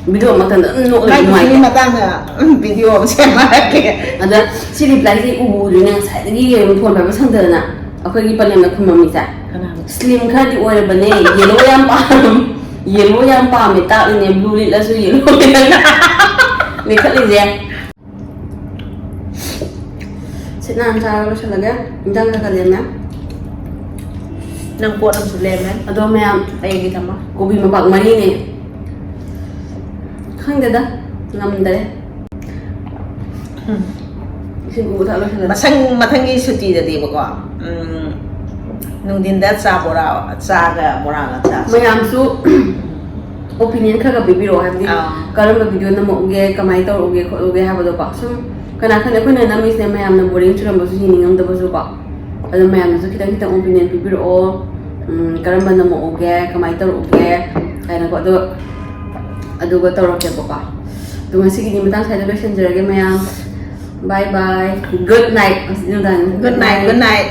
ꯚꯤꯗꯤꯑꯣ ꯃꯇꯝꯗ ꯑꯗꯨꯝ ꯅꯣꯛꯑꯗꯤ ꯃꯥꯏ ꯄꯤꯁꯨꯝꯒꯤ ꯅꯨꯡꯉꯥꯏꯇꯦ꯫ ꯃꯇꯥꯡꯗ, ꯎꯝ, ꯚꯤꯗꯤꯑꯣ ꯑꯃ ꯁꯦꯝꯃꯛꯑꯒꯦ꯫ ꯑꯗ ꯁꯤ ꯔꯤꯄ꯭ꯂꯥꯏꯁꯦ ꯎꯕꯨ ꯎꯗ꯭ꯔꯤꯅꯦ, ꯉꯁꯥꯏꯗꯒꯤ ꯌꯦꯡꯉꯨ, ꯐꯣꯟ ꯄꯥꯏꯕ ꯁꯪꯗꯗꯅ꯫ ꯑꯩꯈꯣꯏꯒꯤ ꯄꯂꯦꯝꯅ ꯈꯨꯝꯃꯝꯃꯤꯁꯦ꯫ ꯀꯅꯥꯅꯣ? Slim ꯈꯔꯗꯤ ꯑꯣꯏꯔꯕꯅꯦ, yellow ꯌꯥꯝ ꯄꯥꯝ-, yellow ꯌꯥꯝ ꯄꯥꯝꯃꯦ ꯇꯥꯛꯂꯤꯅꯦ, blue ꯂꯤꯠꯂꯁꯨ yellow ꯂꯤꯠꯂꯒ ꯂꯤꯈꯠꯂꯤꯁꯦ꯫ ꯁꯤꯠ ꯅꯥꯟ ꯆꯥꯔꯒ ꯂꯣꯏꯁꯤꯜꯂꯒꯦ꯫ ꯏꯟꯖꯥꯡ ꯈꯔ ꯈꯔ ꯂꯦꯝꯃꯦ꯫ ꯅꯪ ꯄꯣꯠ ꯑꯃꯁꯨ ꯂꯦꯝꯃꯦ꯫ ꯑꯗꯣ ꯃꯌꯥꯝ, ꯑꯩꯒꯤ ꯊꯝꯃꯣ꯫ ꯀꯣꯕꯤ ꯃꯄꯥꯛ ꯃꯔꯤꯅꯦ꯫ ꯈꯪꯗꯦꯗ, ꯉꯝꯗꯔꯦ꯫ ꯎꯝ꯫ ꯏꯁꯤꯡ ꯎꯕ ꯊꯛ ꯂꯣꯏꯁꯤꯜꯂꯦ꯫ ꯃꯁꯪ-, ꯃꯊꯪꯒꯤ ꯁꯨꯇꯤꯗꯗꯤꯕꯀꯣ, ꯎꯝ, ꯅꯨꯡꯊꯤꯟꯗ ꯆꯥ ꯕꯣꯔꯥ, ꯆꯥꯒ ꯕꯣꯔꯥꯒ ꯆꯥꯁꯦ꯫ ꯃꯌꯥꯝꯁꯨ opinion ꯈꯔ ꯈꯔ ꯄꯤꯕꯤꯔꯛꯑꯣ, ꯍꯥꯏꯕꯗꯤ ꯑꯥ꯫ ꯀꯔꯝꯕ ꯚꯤꯗꯤꯑꯣ ꯅꯝꯃꯛꯎꯒꯦ, ꯀꯃꯥꯏꯅ ꯇꯧꯔꯛꯎꯒꯦ ꯈꯣꯠꯂꯨꯒꯦ ꯍꯥꯏꯕꯗꯣꯀꯣ꯫ ꯁꯨꯝ ꯀꯅꯥ ꯈꯪꯗꯦ, ꯑꯩꯈꯣꯏꯅ ꯅꯝꯃꯤꯁꯦ ꯃꯌꯥꯝꯅ boring ꯆꯨꯔꯝꯕꯁꯨ ꯌꯦꯡꯅꯤꯡꯉꯝꯗꯕꯁꯨꯀꯣ꯫ ꯑꯗꯣ ꯃꯌꯥꯝꯅꯁꯨ ꯈꯤꯇꯪ ꯈꯤꯇꯪ opinion ꯄꯤꯕꯤꯔꯛꯑꯣ, ꯎꯝ, ꯀꯔꯝꯕ ꯅꯝꯃꯛꯎꯒꯦ, ꯀꯃꯥꯏꯅ ꯇꯧꯔꯛꯎꯒꯦ ꯀꯥꯏꯅꯀꯣ꯫ ꯑꯗꯣ ꯑꯗꯨꯒ ꯇꯧꯔꯛꯀꯦꯕꯀꯣ꯫ ꯑꯗꯣ ꯉꯁꯤꯒꯤꯗꯤ ꯃꯇꯥꯡ ꯁ꯭ꯋꯥꯏꯗ ꯂꯣꯏꯁꯤꯟꯖꯔꯒꯦ ꯃꯌꯥꯝ꯫ Bye bye, good night꯫ ꯉꯁꯤ ꯅꯨꯡꯗꯥꯡ꯫ Good night, good night꯫